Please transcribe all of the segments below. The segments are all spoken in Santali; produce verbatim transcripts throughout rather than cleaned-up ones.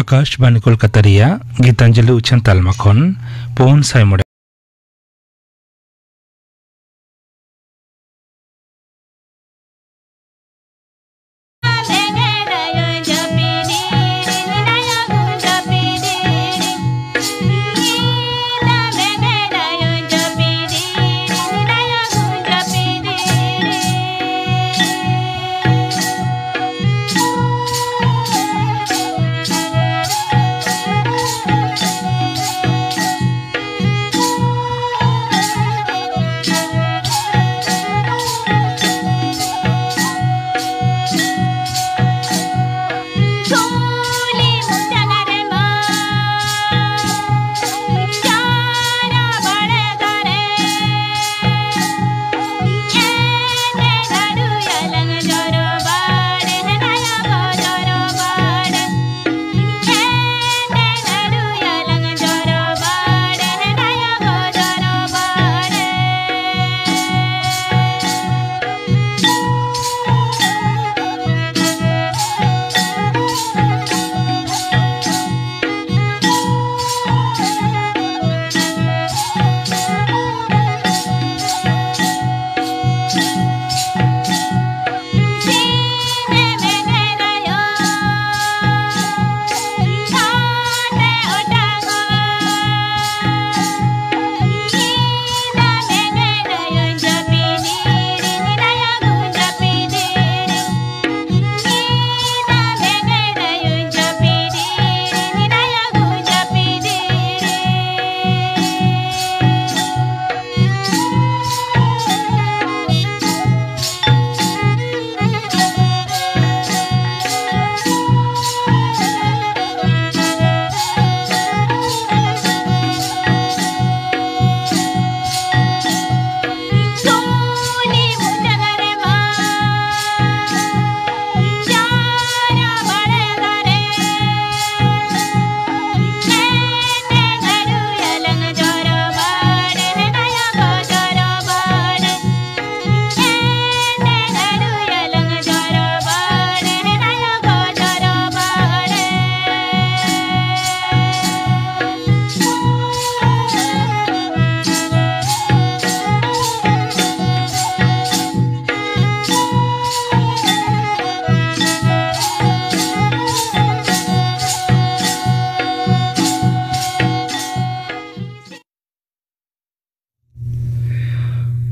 ᱟᱠᱟᱥᱵᱟᱱᱤ ᱠᱳᱞᱠᱟᱛᱟ ᱨᱮᱭᱟᱜ ᱜᱤᱛᱟᱧᱡᱚᱞᱤ ᱩᱪᱷᱟᱹᱱ ᱛᱟᱞᱢᱟ ᱠᱷᱚᱱ ᱯᱩᱱ ᱥᱟᱭ ᱢᱚᱬᱮ᱾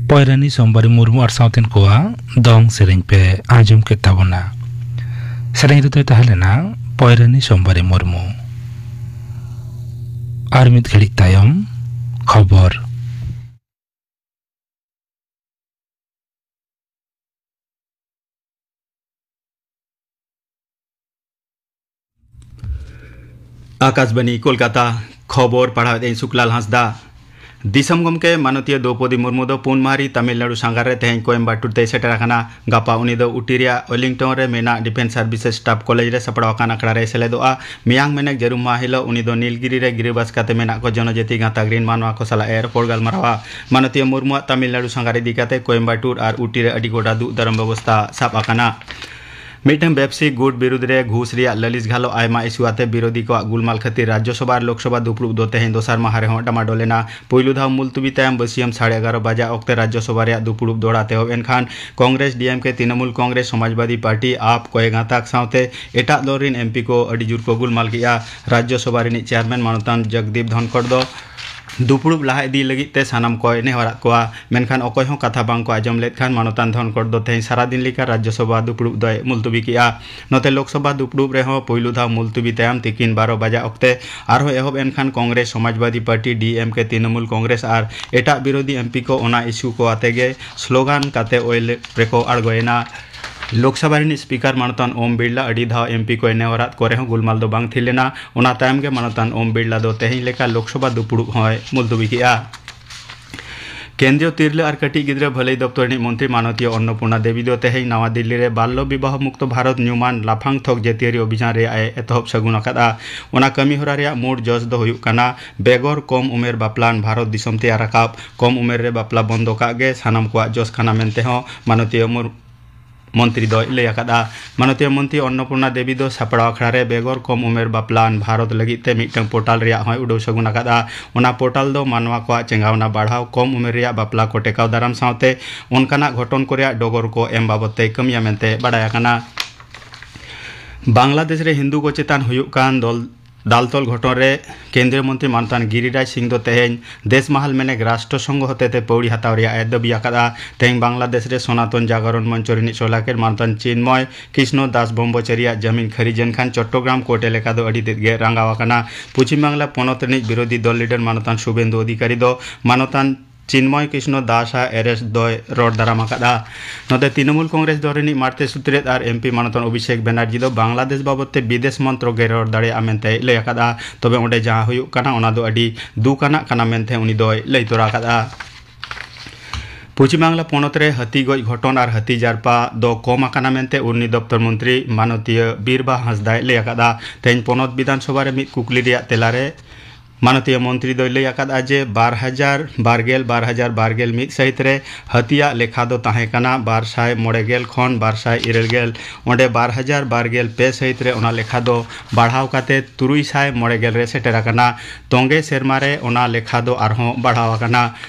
ᱯᱚᱭᱨᱟᱱᱤ ᱥᱳᱢᱵᱟᱨᱤ ᱢᱩᱨᱢᱩ ᱟᱨ ᱥᱟᱶᱛᱮᱱ ᱠᱚᱣᱟᱜ ᱫᱚᱝ ᱥᱮᱨᱮᱧ ᱯᱮ ᱟᱸᱡᱚᱢ ᱠᱮᱫ ᱛᱟᱵᱚᱱᱟ᱾ ᱥᱮᱨᱮᱧ ᱨᱮᱫᱚᱭ ᱛᱟᱦᱮᱸ ᱞᱮᱱᱟ ᱯᱚᱭᱨᱟᱱᱤ ᱥᱳᱢᱵᱟᱨᱤ ᱢᱩᱨᱢᱩ᱾ ᱟᱨ ᱢᱤᱫ ᱜᱷᱟᱹᱲᱤᱡ ᱛᱟᱭᱚᱢ ᱠᱷᱚᱵᱚᱨ᱾ ᱟᱠᱟᱥᱵᱟᱱᱤ ᱠᱳᱞᱠᱟᱛᱟ, ᱠᱷᱚᱵᱚᱨ ᱯᱟᱲᱦᱟᱣᱮᱫ ᱟᱹᱧ ᱥᱩᱠᱞᱟᱞ ᱦᱟᱸᱥᱫᱟ᱾ ᱫᱤᱥᱚᱢ ᱜᱚᱢᱠᱮ ᱢᱟᱱᱚᱛᱤᱭᱟᱹ ᱫᱨᱚᱣᱯᱚᱫᱤ ᱢᱩᱨᱢᱩ ᱫᱚ ᱯᱩᱱ ᱢᱟᱦᱟ ᱨᱤ ᱛᱟᱢᱤᱞᱱᱟᱲᱩ ᱥᱟᱸᱜᱷᱟᱨ ᱨᱮ ᱛᱮᱦᱮᱧ ᱠᱳᱭᱮᱢᱵᱟᱴᱩᱨ ᱛᱮᱭ ᱥᱮᱴᱮᱨ ᱟᱠᱟᱱᱟ᱾ ᱜᱟᱯᱟ ᱩᱱᱤ ᱫᱚ ᱩᱴᱤ ᱨᱮᱭᱟᱜ ᱳᱭᱮᱞᱤᱝᱴᱚᱱ ᱨᱮ ᱢᱮᱱᱟᱜ ᱰᱤᱯᱷᱮᱱᱥ ᱥᱟᱨᱵᱷᱤᱥᱮᱥ ᱥᱴᱟᱯ ᱠᱚᱞᱮᱡᱽ ᱨᱮ ᱥᱟᱯᱲᱟᱣ ᱟᱠᱟᱱ ᱟᱠᱷᱲᱟ ᱨᱮᱭ ᱥᱮᱞᱮᱫᱚᱜᱼᱟ᱾ ᱢᱮᱭᱟᱝ ᱢᱮᱱᱮᱠ ᱡᱟᱹᱨᱩᱢ ᱢᱟᱦᱟ ᱦᱤᱞᱳᱜ ᱩᱱᱤ ᱫᱚ ᱱᱤᱞᱜᱤᱨᱤ ᱨᱮ ᱜᱤᱨᱟᱹᱵᱟᱥ ᱠᱟᱛᱮ ᱢᱮᱱᱟᱜ ᱠᱚ ᱡᱚᱱᱚᱡᱟᱹᱛᱤ ᱜᱟᱶᱛᱟ ᱨᱤᱱ ᱢᱟᱱᱣᱟ ᱠᱚ ᱥᱟᱞᱟᱜ ᱮ ᱨᱚᱯᱚᱲ ᱜᱟᱞᱢᱟᱨᱟᱣᱟ᱾ ᱢᱟᱱᱚᱛᱤᱭᱟᱹ ᱢᱩᱨᱢᱩᱣᱟᱜ ᱛᱟᱢᱤᱞᱱᱟᱲᱩ ᱥᱟᱸᱜᱷᱟᱨ ᱤᱫᱤ ᱠᱟᱛᱮ ᱠᱳᱭᱮᱢᱵᱟᱴᱩᱨ ᱟᱨ ᱩᱴᱤ ᱨᱮ ᱟᱹᱰᱤ ᱜᱚᱴᱟ ᱫᱩᱜ ᱫᱟᱨᱟᱢ ᱵᱮᱵᱚᱥᱛᱷᱟ ᱥᱟᱵ ᱟᱠᱟᱱᱟ᱾ ᱢᱤᱫᱴᱟᱝ ᱵᱮᱵᱽᱥᱤᱠ ᱜᱩᱴ ᱵᱤᱨᱩᱫᱽ ᱨᱮ ᱜᱷᱩᱥ ᱨᱮᱭᱟᱜ ᱞᱟᱹᱞᱤᱥ ᱜᱷᱟᱞᱚᱜ ᱟᱭᱢᱟ ᱤᱥᱩ ᱟᱛᱮ ᱵᱤᱨᱳᱫᱷᱤ ᱠᱚᱣᱟᱜ ᱜᱩᱞᱢᱟᱞ ᱠᱷᱟᱹᱛᱤᱨ ᱨᱟᱡᱽᱡᱚᱥᱚᱵᱷᱟ ᱟᱨ ᱞᱳᱠᱥᱚᱵᱷᱟ ᱫᱩᱯᱲᱩᱵ ᱫᱚ ᱛᱮᱦᱮᱧ ᱫᱚᱥᱟᱨ ᱢᱟᱦᱟ ᱨᱮᱦᱚᱸ ᱰᱟᱢᱟᱰᱳᱞ ᱮᱱᱟ᱾ ᱯᱩᱭᱞᱩ ᱫᱷᱟᱣ ᱢᱩᱞᱛᱩᱵᱤ ᱛᱟᱭᱚᱢ ᱵᱟᱹᱥᱤᱭᱟᱹᱢ ᱥᱟᱲᱮ ᱮᱜᱟᱨᱚ ᱵᱟᱡᱟᱜ ᱚᱠᱛᱮ ᱨᱟᱡᱽᱡᱚᱥᱚᱵᱷᱟ ᱨᱮᱭᱟᱜ ᱫᱩᱯᱲᱩᱵ ᱫᱚᱦᱲᱟ ᱛᱮ ᱮᱦᱚᱵ ᱮᱱ ᱠᱷᱟᱱ ᱠᱚᱝᱜᱨᱮᱥ, ᱰᱤ ᱮᱢ ᱠᱮ, ᱛᱨᱤᱱᱚᱢᱩᱞ ᱠᱚᱝᱜᱨᱮᱥ, ᱥᱚᱢᱟᱡᱽᱵᱟᱫᱤ ᱯᱟᱨᱴᱤ, ᱟᱯ, ᱠᱚᱭᱮ ᱜᱟᱸᱛᱟᱠ ᱥᱟᱶᱛᱮ ᱮᱴᱟᱜ ᱫᱚᱞ ᱨᱤᱱ ᱮᱢ ᱯᱤ ᱠᱚ ᱟᱹᱰᱤ ᱡᱳᱨ ᱠᱚ ᱜᱩᱞᱢᱟᱞ ᱠᱮᱫᱼᱟ᱾ ᱨᱟᱡᱽᱡᱚᱥᱚᱵᱷᱟ ᱨᱤᱱᱤᱡ ᱪᱮᱭᱟᱨᱢᱮᱱ ᱢᱟᱱᱚᱛᱟᱱ ᱡᱚᱜᱽᱫᱤᱯ ᱫᱷᱚᱱᱠᱚᱲ ᱫᱚ ᱫᱩᱯᱲᱩᱵ ᱞᱟᱦᱟ ᱤᱫᱤ ᱞᱟᱹᱜᱤᱫ ᱛᱮ ᱥᱟᱱᱟᱢ ᱠᱚᱭ ᱱᱮᱦᱚᱨᱟᱫ ᱠᱚᱣᱟ, ᱢᱮᱱᱠᱷᱟᱱ ᱚᱠᱚᱭ ᱦᱚᱸ ᱠᱟᱛᱷᱟ ᱵᱟᱝ ᱠᱚ ᱟᱸᱡᱚᱢ ᱞᱮᱫ ᱠᱷᱟᱱ ᱢᱟᱱᱚᱛᱟᱱ ᱫᱷᱚᱱᱠᱚᱲ ᱫᱚ ᱛᱮᱦᱮᱧ ᱥᱟᱨᱟᱫᱤᱱ ᱞᱮᱠᱟ ᱨᱟᱡᱽᱡᱚᱥᱚᱵᱷᱟ ᱫᱩᱯᱲᱩᱵ ᱫᱚᱭ ᱢᱩᱞᱛᱩᱵᱤ ᱠᱮᱫᱼᱟ᱾ ᱱᱚᱛᱮ ᱞᱳᱠᱥᱚᱵᱷᱟ ᱫᱩᱯᱲᱩᱵ ᱨᱮᱦᱚᱸ ᱯᱩᱭᱞᱩ ᱫᱷᱟᱣ ᱢᱩᱞᱛᱩᱵᱤ ᱛᱟᱭᱚᱢ ᱛᱤᱠᱤᱱ ᱵᱟᱨᱚ ᱵᱟᱡᱟ ᱚᱠᱛᱮ ᱟᱨᱦᱚᱸ ᱮᱦᱚᱵ ᱮᱱ ᱠᱷᱟᱱ ᱠᱚᱝᱜᱨᱮᱥ, ᱥᱚᱢᱟᱡᱽᱵᱟᱫᱤ ᱯᱟᱨᱴᱤ, ᱰᱤ ᱮᱢ ᱠᱮ, ᱛᱨᱤᱱᱚᱢᱩᱞ ᱠᱚᱝᱜᱨᱮᱥ ᱟᱨ ᱮᱴᱟᱜ ᱵᱤᱨᱳᱫᱷᱤ ᱮᱢ ᱯᱤ ᱠᱚ ᱚᱱᱟ ᱤᱥᱩ ᱠᱚ ᱟᱛᱮ ᱜᱮ ᱥᱞᱳᱜᱟᱱ ᱠᱟᱛᱮ ᱚᱭᱮᱞ ᱨᱮᱠᱚ ᱟᱬᱜᱚᱭᱮᱱᱟ᱾ ᱞᱳᱠᱥᱚᱵᱷᱟ ᱨᱤᱱᱤᱡ ᱥᱯᱤᱠᱟᱨ ᱢᱟᱱᱚᱛᱟᱱ ᱳᱢ ᱵᱤᱨᱞᱟ ᱟᱹᱰᱤ ᱫᱷᱟᱣ ᱮᱢ ᱯᱤ ᱠᱚᱭ ᱱᱮᱦᱚᱨᱟᱫ ᱠᱚ ᱨᱮᱦᱚᱸ ᱜᱩᱞᱢᱟᱞ ᱫᱚ ᱵᱟᱝ ᱛᱷᱤᱨ ᱞᱮᱱᱟ᱾ ᱚᱱᱟ ᱛᱟᱭᱚᱢ ᱜᱮ ᱢᱟᱱᱚᱛᱟᱱ ᱳᱢ ᱵᱤᱨᱞᱟ ᱫᱚ ᱛᱮᱦᱮᱧ ᱞᱮᱠᱟ ᱞᱳᱠᱥᱚᱵᱷᱟ ᱫᱩᱯᱲᱩᱵ ᱦᱚᱸᱭ ᱢᱩᱞᱛᱩᱵᱤ ᱠᱮᱫᱼᱟ᱾ ᱠᱮᱱᱫᱨᱤᱭᱚ ᱛᱤᱨᱞᱟᱹ ᱟᱨ ᱠᱟᱹᱴᱤᱡ ᱜᱤᱫᱽᱨᱟᱹ ᱵᱷᱟᱹᱞᱟᱹᱭ ᱫᱚᱯᱛᱚᱨ ᱨᱤᱱᱤᱡ ᱢᱚᱱᱛᱨᱤ ᱢᱟᱱᱚᱛᱤᱭᱟᱹ ᱚᱱᱱᱚᱯᱩᱨᱱᱟ ᱫᱮᱵᱤ ᱫᱚ ᱛᱮᱦᱮᱧ ᱱᱟᱣᱟ ᱫᱤᱞᱞᱤ ᱨᱮ ᱵᱟᱞᱞᱚ ᱵᱤᱵᱟᱦᱚ ᱢᱩᱠᱛᱚ ᱵᱷᱟᱨᱚᱛ ᱧᱩᱢᱟᱱ ᱞᱟᱯᱷᱟᱝ ᱛᱷᱚᱠ ᱡᱟᱹᱛᱤᱭᱟᱹᱨᱤ ᱚᱵᱷᱤᱡᱟᱱ ᱨᱮᱭᱟᱜ ᱮ ᱮᱛᱚᱦᱚᱵ ᱥᱟᱹᱜᱩᱱ ᱟᱠᱟᱫᱼᱟ᱾ ᱚᱱᱟ ᱠᱟᱹᱢᱤ ᱦᱚᱨᱟ ᱨᱮᱭᱟᱜ ᱢᱩᱲ ᱡᱚᱥ ᱫᱚ ᱦᱩᱭᱩᱜ ᱠᱟᱱᱟ ᱵᱮᱜᱚᱨ ᱠᱚᱢ ᱩᱢᱮᱨ ᱵᱟᱯᱞᱟᱱ ᱵᱷᱟᱨᱚᱛ ᱫᱤᱥᱚᱢ ᱛᱮᱭᱟᱨ ᱨᱟᱠᱟᱵ᱾ ᱠᱚᱢ ᱩᱢᱮᱨ ᱨᱮ ᱵᱟᱯᱞᱟ ᱵᱚᱱᱫᱚ ᱠᱟᱜ ᱜᱮ ᱥᱟᱱᱟᱢ ᱠᱚᱣᱟᱜ ᱡᱚᱥ ᱠᱟᱱᱟ ᱢᱮᱱᱛᱮ ᱦᱚᱸ ᱢᱟᱱᱚᱛᱤᱭᱟᱹ ᱢᱩᱨ-, ᱢᱚᱱᱛᱨᱤ ᱫᱚᱭ ᱞᱟᱹᱭ ᱟᱠᱟᱫᱼᱟ᱾ ᱢᱟᱱᱚᱛᱤᱭᱟᱹ ᱢᱚᱱᱛᱨᱤ ᱚᱱᱱᱚᱯᱩᱨᱱᱟ ᱫᱮᱵᱤ ᱫᱚ ᱥᱟᱯᱲᱟᱣ ᱟᱠᱷᱲᱟ ᱨᱮ ᱵᱮᱜᱚᱨ ᱠᱚᱢ ᱩᱢᱮᱨ ᱵᱟᱯᱞᱟᱱ ᱵᱷᱟᱨᱚᱛ ᱞᱟᱹᱜᱤᱫ ᱛᱮ ᱢᱤᱫᱴᱟᱝ ᱯᱳᱨᱴᱟᱞ ᱨᱮᱭᱟᱜ ᱦᱚᱸᱭ ᱩᱰᱟᱹᱣ ᱥᱟᱹᱜᱩᱱ ᱟᱠᱟᱫᱼᱟ᱾ ᱚᱱᱟ ᱯᱳᱨᱴᱟᱞ ᱫᱚ ᱢᱟᱱᱣᱟ ᱠᱚᱣᱟᱜ ᱪᱮᱸᱜᱟᱣᱱᱟ ᱵᱟᱲᱦᱟᱣ, ᱠᱚᱢ ᱩᱢᱮᱨ ᱨᱮᱭᱟᱜ ᱵᱟᱯᱞᱟ ᱠᱚ ᱴᱮᱠᱟᱣ ᱫᱟᱨᱟᱢ ᱥᱟᱶᱛᱮ ᱚᱱᱠᱟᱱᱟᱜ ᱜᱷᱚᱴᱚᱱ ᱠᱚ ᱨᱮᱭᱟᱜ ᱰᱚᱜᱚᱨ ᱠᱚ ᱮᱢ ᱵᱟᱵᱚᱛ ᱛᱮᱭ ᱠᱟᱹᱢᱤᱭᱟ ᱢᱮᱱᱛᱮ ᱵᱟᱰᱟᱭ ᱟᱠᱟᱱᱟ᱾ ᱵᱟᱝᱞᱟᱫᱮᱥ ᱨᱮ ᱦᱤᱱᱫᱩ ᱠᱚ ᱪᱮᱛᱟᱱ ᱦᱩᱭᱩᱜ ᱠᱟᱱ ᱫᱚᱞ ᱫᱟᱞᱛᱚᱞ ᱜᱷᱚᱴᱚᱱ ᱨᱮ ᱠᱮᱱᱫᱨᱤᱭᱚ ᱢᱚᱱᱛᱨᱤ ᱢᱟᱱᱚᱛᱟᱱ ᱜᱤᱨᱤᱨᱟᱡᱽ ᱥᱤᱝ ᱫᱚ ᱛᱮᱦᱮᱧ ᱫᱮᱥ ᱢᱟᱦᱟᱞ ᱢᱮᱱᱮᱠ ᱨᱟᱥᱴᱨᱚ ᱥᱚᱝᱜᱷᱚ ᱦᱚᱛᱮᱛᱮ ᱯᱟᱹᱣᱲᱤ ᱦᱟᱛᱟᱣ ᱨᱮᱭᱟᱜ ᱮ ᱫᱟᱹᱵᱤ ᱟᱠᱟᱫᱼᱟ᱾ ᱛᱮᱦᱮᱧ ᱵᱟᱝᱞᱟᱫᱮᱥ ᱨᱮ ᱥᱚᱱᱟᱛᱚᱱ ᱡᱟᱜᱚᱨᱚᱱ ᱢᱚᱧᱪᱚ ᱨᱤᱱᱤᱡ ᱥᱚᱞᱟᱠᱮᱨ ᱢᱟᱱᱚᱛᱟᱱ ᱪᱤᱱᱢᱚᱭ ᱠᱨᱤᱥᱱᱚ ᱫᱟᱥ ᱵᱚᱢᱵᱚᱪᱟᱨᱤᱭᱟᱜ ᱡᱟᱹᱢᱤᱱ ᱠᱷᱟᱹᱨᱤᱡ ᱮᱱ ᱠᱷᱟᱱ ᱪᱚᱴᱴᱚᱜᱨᱟᱢ ᱠᱳᱨᱴ ᱮᱞᱟᱠᱟ ᱫᱚ ᱟᱹᱰᱤ ᱛᱮᱫ ᱜᱮ ᱨᱟᱸᱜᱟᱣ ᱟᱠᱟᱱᱟ᱾ ᱯᱚᱪᱷᱤᱢ ᱵᱟᱝᱞᱟ ᱯᱚᱱᱚᱛ ᱨᱤᱱᱤᱡ ᱵᱤᱨᱳᱫᱷᱤ ᱫᱚᱞ ᱞᱤᱰᱟᱨ ᱢᱟᱱᱚᱛᱟᱱ ᱥᱩᱵᱮᱱᱫᱩ ᱚᱫᱷᱤᱠᱟᱨᱤ ᱫᱚ ᱢᱟᱱᱚᱛᱟᱱ ᱪᱤᱱᱢᱚᱭ ᱠᱨᱤᱥᱱᱚ ᱫᱟᱥ ᱟᱜ ᱮᱨᱮᱥᱴ ᱫᱚᱭ ᱨᱚᱲ ᱫᱟᱨᱟᱢ ᱟᱠᱟᱫᱼᱟ᱾ ᱱᱚᱛᱮ ᱛᱨᱤᱱᱚᱢᱩᱞ ᱠᱚᱝᱜᱨᱮᱥ ᱫᱚᱞ ᱨᱤᱱᱤᱡ ᱢᱟᱬᱛᱮ ᱥᱩᱛᱨᱮᱛ ᱟᱨ ᱮᱢᱯᱤ ᱢᱟᱱᱚᱛᱟᱱ ᱚᱵᱷᱤᱥᱮᱠ ᱵᱮᱱᱟᱨᱡᱤ ᱫᱚ ᱵᱟᱝᱞᱟᱫᱮᱥ ᱵᱟᱵᱚᱛ ᱛᱮ ᱵᱤᱫᱮᱥ ᱢᱚᱱᱛᱨᱚᱠ ᱜᱮ ᱨᱚᱲ ᱫᱟᱲᱮᱭᱟᱜᱼᱟ ᱢᱮᱱᱛᱮᱭ ᱞᱟᱹᱭ ᱟᱠᱟᱫᱼᱟ᱾ ᱛᱚᱵᱮ ᱚᱸᱰᱮ ᱡᱟᱦᱟᱸ ᱦᱩᱭᱩᱜ ᱠᱟᱱᱟ, ᱚᱱᱟ ᱫᱚ ᱟᱹᱰᱤ ᱫᱩᱠ ᱟᱱᱟᱜ ᱠᱟᱱᱟ ᱢᱮᱱᱛᱮ ᱩᱱᱤ ᱫᱚᱭ ᱞᱟᱹᱭ ᱛᱚᱨᱟ ᱟᱠᱟᱫᱼᱟ᱾ ᱯᱚᱪᱷᱤᱢ ᱵᱟᱝᱞᱟ ᱯᱚᱱᱚᱛ ᱨᱮ ᱦᱟᱹᱛᱤ ᱜᱚᱡ ᱜᱷᱚᱴᱚᱱ ᱟᱨ ᱦᱟᱹᱛᱤ ᱡᱟᱨᱯᱟ ᱫᱚ ᱠᱚᱢ ᱟᱠᱟᱱᱟ ᱢᱮᱱᱛᱮ ᱩᱨᱱᱤ ᱫᱚᱯᱛᱚᱨ ᱢᱚᱱᱛᱨᱤ ᱢᱟᱱᱚᱛᱤᱭᱟᱹ ᱵᱤᱨᱵᱟ ᱦᱟᱸᱥᱫᱟᱭ ᱞᱟᱹᱭ ᱟᱠᱟᱫᱼᱟ᱾ ᱛᱮᱦᱮᱧ ᱯᱚᱱᱚᱛ ᱵᱤᱫᱷᱟᱱ ᱥᱚᱵᱷᱟ ᱨᱮ ᱢᱤᱫ ᱠᱩᱠᱞᱤ ᱨᱮᱭᱟᱜ ᱛᱮᱞᱟ ᱨᱮ ᱢᱟᱱᱚᱛᱤᱭᱟᱹ ᱢᱚᱱᱛᱨᱤ ᱫᱚᱭ ᱞᱟᱹᱭ ᱟᱠᱟᱫᱼᱟ ᱡᱮ ᱵᱟᱨ ᱦᱟᱡᱟᱨ ᱵᱟᱨ ᱜᱮᱞ ᱵᱟᱨ ᱦᱟᱡᱟᱨ ᱵᱟᱨ ᱜᱮᱞ ᱢᱤᱫ ᱥᱟᱹᱦᱤᱛ ᱨᱮ ᱦᱟᱹᱛᱤᱭᱟᱜ ᱞᱮᱠᱷᱟ ᱫᱚ ᱛᱟᱦᱮᱸ ᱠᱟᱱᱟ ᱵᱟᱨ ᱥᱟᱭ ᱢᱚᱬᱮ ᱜᱮᱞ ᱠᱷᱚᱱ ᱵᱟᱨ ᱥᱟᱭ ᱤᱨᱟᱹᱞ ᱜᱮᱞ᱾ ᱚᱸᱰᱮ ᱵᱟᱨ ᱦᱟᱡᱟᱨ ᱵᱟᱨ ᱜᱮᱞ ᱯᱮ ᱥᱟᱹᱦᱤᱛ ᱨᱮ ᱚᱱᱟ ᱞᱮᱠᱷᱟ ᱫᱚ ᱵᱟᱲᱦᱟᱣ ᱠᱟᱛᱮ ᱛᱩᱨᱩᱭ ᱥᱟᱭ ᱢᱚᱬᱮ ᱜᱮᱞ ᱨᱮ ᱥᱮᱴᱮᱨ ᱟᱠᱟᱱᱟ᱾ ᱛᱚᱸᱜᱮ ᱥᱮᱨᱢᱟ ᱨᱮ ᱚᱱᱟ ᱞᱮᱠᱷᱟ ᱫᱚ ᱟᱨᱦᱚᱸ ᱵᱟᱲᱦᱟᱣ ᱟᱠᱟᱱᱟ᱾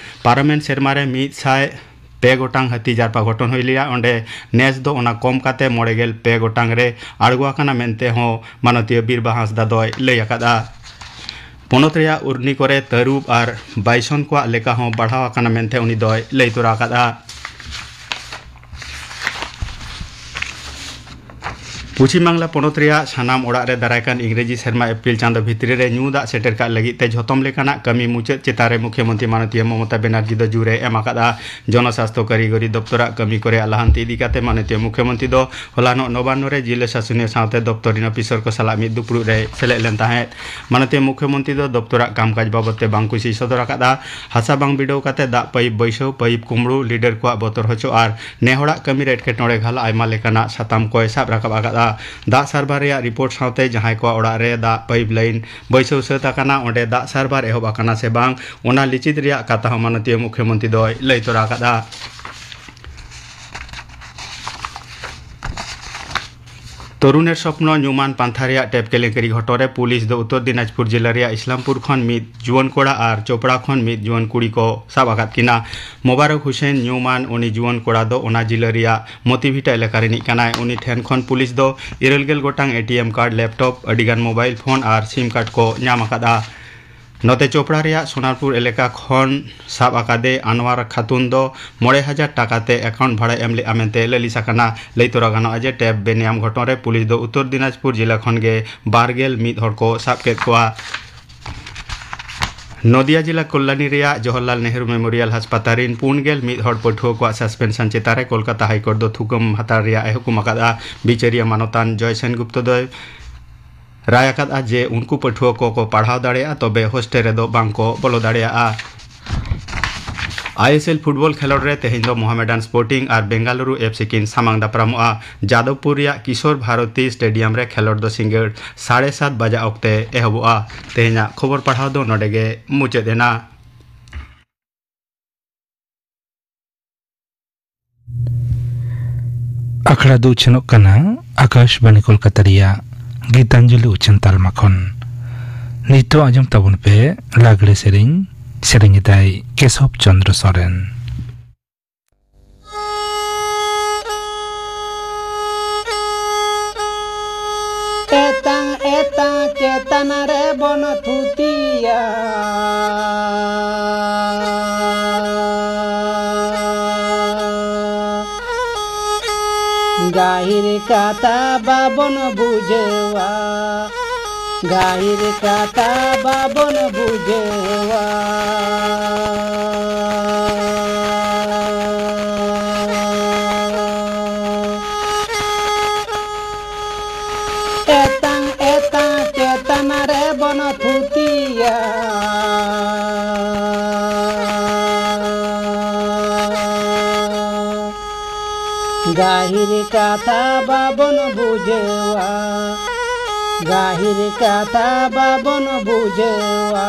ᱯᱟᱨᱚᱢᱮᱱ ᱥᱮᱨᱢᱟ ᱨᱮ ᱢᱤᱫ ᱥᱟᱭ ᱯᱮ ᱜᱚᱴᱟᱝ ᱦᱟᱹᱛᱤ ᱡᱟᱨᱯᱟ ᱜᱷᱚᱴᱚᱱ ᱦᱩᱭ ᱞᱮᱱᱟ᱾ ᱚᱸᱰᱮ ᱱᱮᱥ ᱫᱚ ᱚᱱᱟ ᱠᱚᱢ ᱠᱟᱛᱮ ᱢᱚᱬᱮ ᱜᱮᱞ ᱯᱮ ᱜᱚᱴᱟᱝ ᱨᱮ ᱟᱬᱜᱚ ᱟᱠᱟᱱᱟ ᱢᱮᱱᱛᱮ ᱦᱚᱸ ᱢᱟᱱᱚᱛᱤᱭᱟᱹ ᱵᱤᱨᱵᱟ ᱦᱟᱸᱥᱫᱟ ᱫᱚᱭ ᱞᱟᱹᱭ ᱟᱠᱟᱫᱼᱟ᱾ ᱯᱚᱱᱚᱛ ᱨᱮᱭᱟᱜ ᱩᱨᱱᱤ ᱠᱚᱨᱮ ᱛᱟᱹᱨᱩᱵ ᱟᱨ ᱵᱟᱭᱥᱚᱱ ᱠᱚᱣᱟᱜ ᱞᱮᱠᱟ ᱦᱚᱸ ᱵᱟᱲᱦᱟᱣ ᱟᱠᱟᱱᱟ ᱢᱮᱱᱛᱮ ᱩᱱᱤ ᱫᱚᱭ ᱞᱟᱹᱭ ᱛᱚᱨᱟ ᱟᱠᱟᱫᱼᱟ᱾ ᱯᱚᱪᱷᱤᱢ ᱵᱟᱝᱞᱟ ᱯᱚᱱᱚᱛ ᱨᱮᱭᱟᱜ ᱥᱟᱱᱟᱢ ᱚᱲᱟᱜ ᱨᱮ ᱫᱟᱨᱟᱭ ᱠᱟᱱ ᱤᱝᱨᱮᱡᱤ ᱥᱮᱨᱢᱟ ᱮᱯᱨᱤᱞ ᱪᱟᱸᱫᱚ ᱵᱷᱤᱛᱨᱤ ᱨᱮ ᱧᱩ ᱫᱟᱜ ᱥᱮᱴᱮᱨ ᱠᱟᱜ ᱞᱟᱹᱜᱤᱫ ᱛᱮ ᱡᱷᱚᱛᱚᱢ ᱞᱮᱠᱟᱱᱟᱜ ᱠᱟᱹᱢᱤ ᱢᱩᱪᱟᱹᱫ ᱪᱮᱛᱟᱱ ᱨᱮ ᱢᱩᱠᱷᱭᱟᱹᱢᱚᱱᱛᱨᱤ ᱢᱟᱱᱚᱛᱤᱭᱟᱹ ᱢᱚᱢᱚᱛᱟ ᱵᱮᱱᱟᱨᱡᱤ ᱫᱚ ᱡᱳᱨ ᱮ ᱮᱢ ᱟᱠᱟᱫᱼᱟ᱾ ᱡᱚᱱᱚᱥᱟᱥᱛᱷᱚ ᱠᱟᱹᱨᱤᱜᱚᱨᱤ ᱫᱚᱯᱛᱚᱨᱟᱜ ᱠᱟᱹᱢᱤ ᱠᱚᱨᱮ ᱞᱟᱦᱟᱱᱛᱤ ᱤᱫᱤ ᱠᱟᱛᱮ ᱢᱟᱱᱚᱛᱤᱭᱟᱹ ᱢᱩᱠᱷᱭᱟᱹᱢᱚᱱᱛᱨᱤ ᱫᱚ ᱦᱚᱞᱟᱱᱚᱜ ᱱᱚᱵᱟᱱᱱᱚ ᱨᱮ ᱡᱤᱞᱟᱹ ᱥᱟᱥᱚᱱᱤᱭᱟᱹ ᱥᱟᱶᱛᱮ ᱫᱚᱯᱛᱚᱨ ᱨᱤᱱ ᱚᱯᱷᱤᱥᱚᱨ ᱠᱚ ᱥᱟᱞᱟᱜ ᱢᱤᱫ ᱫᱩᱯᱲᱩᱵ ᱨᱮᱭ ᱥᱮᱞᱮᱫ ᱞᱮᱱ ᱛᱟᱦᱮᱸᱫ᱾ ᱢᱟᱱᱚᱛᱤᱭᱟᱹ ᱢᱩᱠᱷᱭᱟᱹᱢᱚᱱᱛᱨᱤ ᱫᱚ ᱫᱚᱯᱛᱚᱨᱟᱜ ᱠᱟᱢᱠᱟᱡᱽ ᱵᱟᱵᱚᱛ ᱛᱮ ᱵᱟᱝ ᱠᱩᱥᱤᱭ ᱥᱚᱫᱚᱨ ᱟᱠᱟᱫᱼᱟ᱾ ᱦᱟᱥᱟ ᱵᱟᱝ ᱵᱤᱰᱟᱹᱣ ᱠᱟᱛᱮ ᱫᱟᱜ ᱯᱟᱭᱤᱯ ᱵᱟᱹᱭᱥᱟᱹᱣ, ᱯᱟᱭᱤᱯ ᱠᱩᱢᱵᱽᱲᱩ, ᱞᱤᱰᱟᱨ ᱠᱚᱣᱟᱜ ᱵᱚᱛᱚᱨ ᱦᱚᱪᱚ ᱟᱨ ᱱᱮ ᱦᱚᱲᱟᱜ ᱠᱟᱹᱢᱤ ᱨᱮ ᱮᱴᱠᱮᱴᱚᱬᱮ ᱜᱷᱟᱞ ᱟᱭᱢᱟ ᱞᱮᱠᱟᱱᱟᱜ ᱥᱟᱛᱟᱢ ᱠᱚᱭ ᱥᱟᱵ ᱨᱟᱠᱟᱵ ᱟᱠᱟᱫᱼᱟ᱾ ᱫᱟᱜ ᱥᱟᱨᱵᱷᱟᱨ ᱨᱮᱭᱟᱜ ᱨᱤᱯᱳᱨᱴ ᱥᱟᱶᱛᱮ ᱡᱟᱦᱟᱸᱭ ᱠᱚᱣᱟᱜ ᱚᱲᱟᱜ ᱨᱮ ᱫᱟᱜ ᱯᱟᱭᱤᱯ ᱞᱟᱭᱤᱱ ᱵᱟᱹᱭᱥᱟᱹᱣ ᱥᱟᱹᱛ ᱟᱠᱟᱱᱟ, ᱚᱸᱰᱮ ᱫᱟᱜ ᱥᱟᱨᱵᱷᱟᱨ ᱮᱦᱚᱵ ᱟᱠᱟᱱᱟ ᱥᱮ ᱵᱟᱝ, ᱚᱱᱟ ᱞᱤᱪᱤᱛ ᱨᱮᱭᱟᱜ ᱠᱟᱛᱷᱟ ᱦᱚᱸ ᱢᱟᱱᱚᱛᱤᱭᱟᱹ ᱢᱩᱠᱷᱭᱟᱹᱢᱚᱱᱛᱨᱤ ᱫᱚᱭ ᱞᱟᱹᱭ ᱛᱚᱨᱟ ᱟᱠᱟᱫᱼᱟ᱾ ᱛᱚᱨᱩᱱᱮᱨ ᱥᱚᱯᱱᱚ ᱧᱩᱢᱟᱱ ᱯᱟᱱᱛᱷᱟ ᱨᱮᱭᱟᱜ ᱴᱮᱯ ᱠᱮᱞᱮᱝᱠᱟᱨᱤ ᱜᱷᱚᱴᱚᱱ ᱨᱮ ᱯᱩᱞᱤᱥ ᱫᱚ ᱩᱛᱛᱚᱨ ᱫᱤᱱᱟᱡᱽᱯᱩᱨ ᱡᱤᱞᱟ ᱨᱮᱭᱟᱜ ᱤᱥᱞᱟᱢᱯᱩᱨ ᱠᱷᱚᱱ ᱢᱤᱫ ᱡᱩᱣᱟᱹᱱ ᱠᱚᱲᱟ ᱟᱨ ᱪᱳᱯᱲᱟ ᱠᱷᱚᱱ ᱢᱤᱫ ᱡᱩᱣᱟᱹᱱ ᱠᱩᱲᱤ ᱠᱚ ᱥᱟᱵ ᱟᱠᱟᱫ ᱠᱤᱱᱟ᱾ ᱢᱳᱵᱟᱨᱚᱠ ᱦᱩᱥᱮᱱ ᱧᱩᱢᱟᱱ ᱩᱱᱤ ᱡᱩᱣᱟᱹᱱ ᱠᱚᱲᱟ ᱫᱚ ᱚᱱᱟ ᱡᱤᱞᱟᱹ ᱨᱮᱭᱟᱜ ᱢᱚᱛᱤᱵᱷᱤᱴᱟ ᱮᱞᱟᱠᱟ ᱨᱤᱱᱤᱡ ᱠᱟᱱᱟᱭ᱾ ᱩᱱᱤ ᱴᱷᱮᱱ ᱠᱷᱚᱱ ᱯᱩᱞᱤᱥ ᱫᱚ ᱤᱨᱟᱹᱞ ᱜᱮᱞ ᱜᱚᱴᱟᱝ A T M card, laptop, ᱟᱹᱰᱤᱜᱟᱱ ᱢᱳᱵᱟᱭᱤᱞ ᱯᱷᱳᱱ ᱟᱨ ᱥᱤᱢ ᱠᱟᱨᱰ ᱠᱚ ᱧᱟᱢ ᱟᱠᱟᱫᱼᱟ᱾ ᱱᱚᱛᱮ ᱪᱳᱯᱲᱟ ᱨᱮᱭᱟᱜ ᱥᱳᱱᱟᱨᱯᱩᱨ ᱮᱞᱟᱠᱟ ᱠᱷᱚᱱ ᱥᱟᱵ ᱟᱠᱟᱫᱮ ᱟᱱᱣᱟᱨ ᱠᱷᱟᱛᱩᱱ ᱫᱚ ᱢᱚᱬᱮ ᱦᱟᱡᱟᱨ ᱴᱟᱠᱟ ᱛᱮ ᱮᱠᱟᱣᱩᱱᱴ ᱵᱷᱟᱲᱟᱭ ᱮᱢ ᱞᱮᱫᱼᱟ ᱢᱮᱱᱛᱮ ᱞᱟᱹᱞᱤᱥ ᱟᱠᱟᱱᱟ᱾ ᱞᱟᱹᱭ ᱛᱚᱨᱟ ᱜᱟᱱᱚᱜᱼᱟ ᱡᱮ ᱴᱮᱯ ᱵᱮᱱᱤᱭᱟᱢ ᱜᱷᱚᱴᱚᱱ ᱨᱮ ᱯᱩᱞᱤᱥ ᱫᱚ ᱩᱛᱛᱚᱨ ᱫᱤᱱᱟᱡᱽᱯᱩᱨ ᱡᱤᱞᱟ ᱠᱷᱚᱱ ᱜᱮ ᱵᱟᱨ ᱜᱮᱞ ᱢᱤᱫ ᱦᱚᱲ ᱠᱚ ᱥᱟᱵ ᱠᱮᱫ ᱠᱚᱣᱟ᱾ ᱱᱚᱫᱤᱭᱟ ᱡᱤᱞᱟ ᱠᱚᱞᱞᱟᱱᱤ ᱨᱮᱭᱟᱜ ᱡᱚᱣᱟᱦᱚᱨᱞᱟᱞ ᱱᱮᱦᱨᱩ ᱢᱮᱢᱳᱨᱤᱭᱟᱞ ᱦᱟᱥᱯᱟᱛᱟᱞ ᱨᱤᱱ ᱯᱩᱱ ᱜᱮᱞ ᱢᱤᱫ ᱦᱚᱲ ᱯᱟᱹᱴᱷᱩᱣᱟᱹ ᱠᱚᱣᱟᱜ ᱥᱟᱥᱯᱮᱱᱥᱚᱱ ᱪᱮᱛᱟᱱ ᱨᱮ ᱠᱳᱞᱠᱟᱛᱟ ᱦᱟᱭᱠᱳᱨᱴ ᱫᱚ ᱛᱷᱩᱠᱟᱹᱢ ᱦᱟᱛᱟᱣ ᱨᱮᱭᱟᱜ ᱮ ᱦᱩᱠᱩᱢ ᱟᱠᱟᱫᱼᱟ᱾ ᱵᱤᱪᱟᱹᱨᱤᱭᱟᱹ ᱢᱟᱱᱚᱛᱟᱱ ᱡᱚᱭ ᱥᱮᱱ ᱜᱩᱯᱛᱚ ᱫᱚᱭ ᱨᱟᱭ ᱟᱠᱟᱫᱼᱟ ᱡᱮ ᱩᱱᱠᱩ ᱯᱟᱹᱴᱷᱩᱣᱟᱹ ᱠᱚᱠᱚ ᱯᱟᱲᱦᱟᱣ ᱫᱟᱲᱮᱭᱟᱜᱼᱟ, ᱛᱚᱵᱮ ᱦᱳᱥᱴᱮᱞ ᱨᱮᱫᱚ ᱵᱟᱝ ᱠᱚ ᱵᱚᱞᱚ ᱫᱟᱲᱮᱭᱟᱜᱼᱟ᱾ ᱟᱭ ᱮᱥ ᱮᱞ ᱯᱷᱩᱴᱵᱚᱞ ᱠᱷᱮᱞᱳᱰ ᱨᱮ ᱛᱮᱦᱮᱧ ᱫᱚ ᱢᱚᱦᱟᱢᱮᱰᱟᱱ ᱥᱯᱳᱨᱴᱤᱝ ᱟᱨ ᱵᱮᱝᱜᱟᱞᱩᱨᱩ ᱮᱯᱷ ᱥᱤ ᱠᱤᱱ ᱥᱟᱢᱟᱝ ᱫᱟᱯᱨᱟᱢᱚᱜᱼᱟ᱾ ᱡᱟᱫᱚᱵᱽᱯᱩᱨ ᱨᱮᱭᱟᱜ ᱠᱤᱥᱳᱨ ᱵᱷᱟᱨᱚᱛᱤ ᱥᱴᱮᱰᱤᱭᱟᱢ ᱨᱮ ᱠᱷᱮᱞᱳᱰ ᱫᱚ ᱥᱤᱸᱜᱟᱹᱲ ᱥᱟᱲᱮ ᱥᱟᱛ ᱵᱟᱡᱟ ᱚᱠᱛᱮ ᱮᱦᱚᱵᱚᱜᱼᱟ᱾ ᱛᱮᱦᱮᱧᱟᱜ ᱠᱷᱚᱵᱚᱨ ᱯᱟᱲᱦᱟᱣ ᱫᱚ ᱱᱚᱰᱮ ᱜᱮ ᱢᱩᱪᱟᱹᱫ ᱮᱱᱟ᱾ ᱟᱠᱷᱲᱟ ᱫᱚ ᱩᱪᱷᱟᱹᱱᱚᱜ ᱠᱟᱱᱟ ᱟᱠᱟᱥᱵᱟᱬᱤ ᱠᱳᱞᱠᱟᱛᱟ ᱨᱮᱭᱟᱜ ᱜᱤᱛᱟᱧᱡᱚᱞᱤ ᱩᱪᱷᱟᱹᱱ ᱛᱟᱞᱢᱟ ᱠᱷᱚᱱ᱾ ᱱᱤᱛᱚᱜ ᱟᱸᱡᱚᱢ ᱛᱟᱵᱚᱱ ᱯᱮ ᱞᱟᱜᱽᱲᱮ ᱥᱮᱨᱮᱧ᱾ ᱥᱮᱨᱮᱧ ᱮᱫᱟᱭ ᱠᱮᱥᱚᱵ ᱪᱚᱸᱫᱽᱨᱚ ᱥᱚᱨᱮᱱ᱾ ᱮᱛᱟᱝ ᱮᱛᱟᱝ ᱪᱮᱛᱟᱱ ᱨᱮᱵᱚᱱ ᱛᱷᱩᱛᱤᱭᱟ᱾ ᱜᱟᱹᱦᱤᱨ ᱠᱟᱛᱷᱟ ᱵᱟᱵᱚᱱ ᱵᱩᱡᱷᱟᱹᱣᱟ, ᱜᱟᱹᱦᱤᱨ ᱠᱟᱛᱷᱟ ᱵᱟᱵᱚᱱ ᱵᱩᱡᱷᱟᱹᱣᱟ᱾ ᱮᱛᱟᱝ ᱮᱛᱟᱝ ᱪᱮᱛᱟᱱ ᱨᱮᱵᱚᱱ ᱛᱷᱩᱛᱤᱭᱟ᱾ ᱜᱟᱹᱦᱤᱨ ᱠᱟᱛᱷᱟ ᱵᱟᱵᱚᱱ ᱵᱩᱡᱷᱟᱹᱣᱟ, ᱜᱟᱹᱦᱤᱨ ᱠᱟᱛᱷᱟ ᱵᱟᱵᱚᱱ ᱵᱩᱡᱷᱟᱹᱣᱟ᱾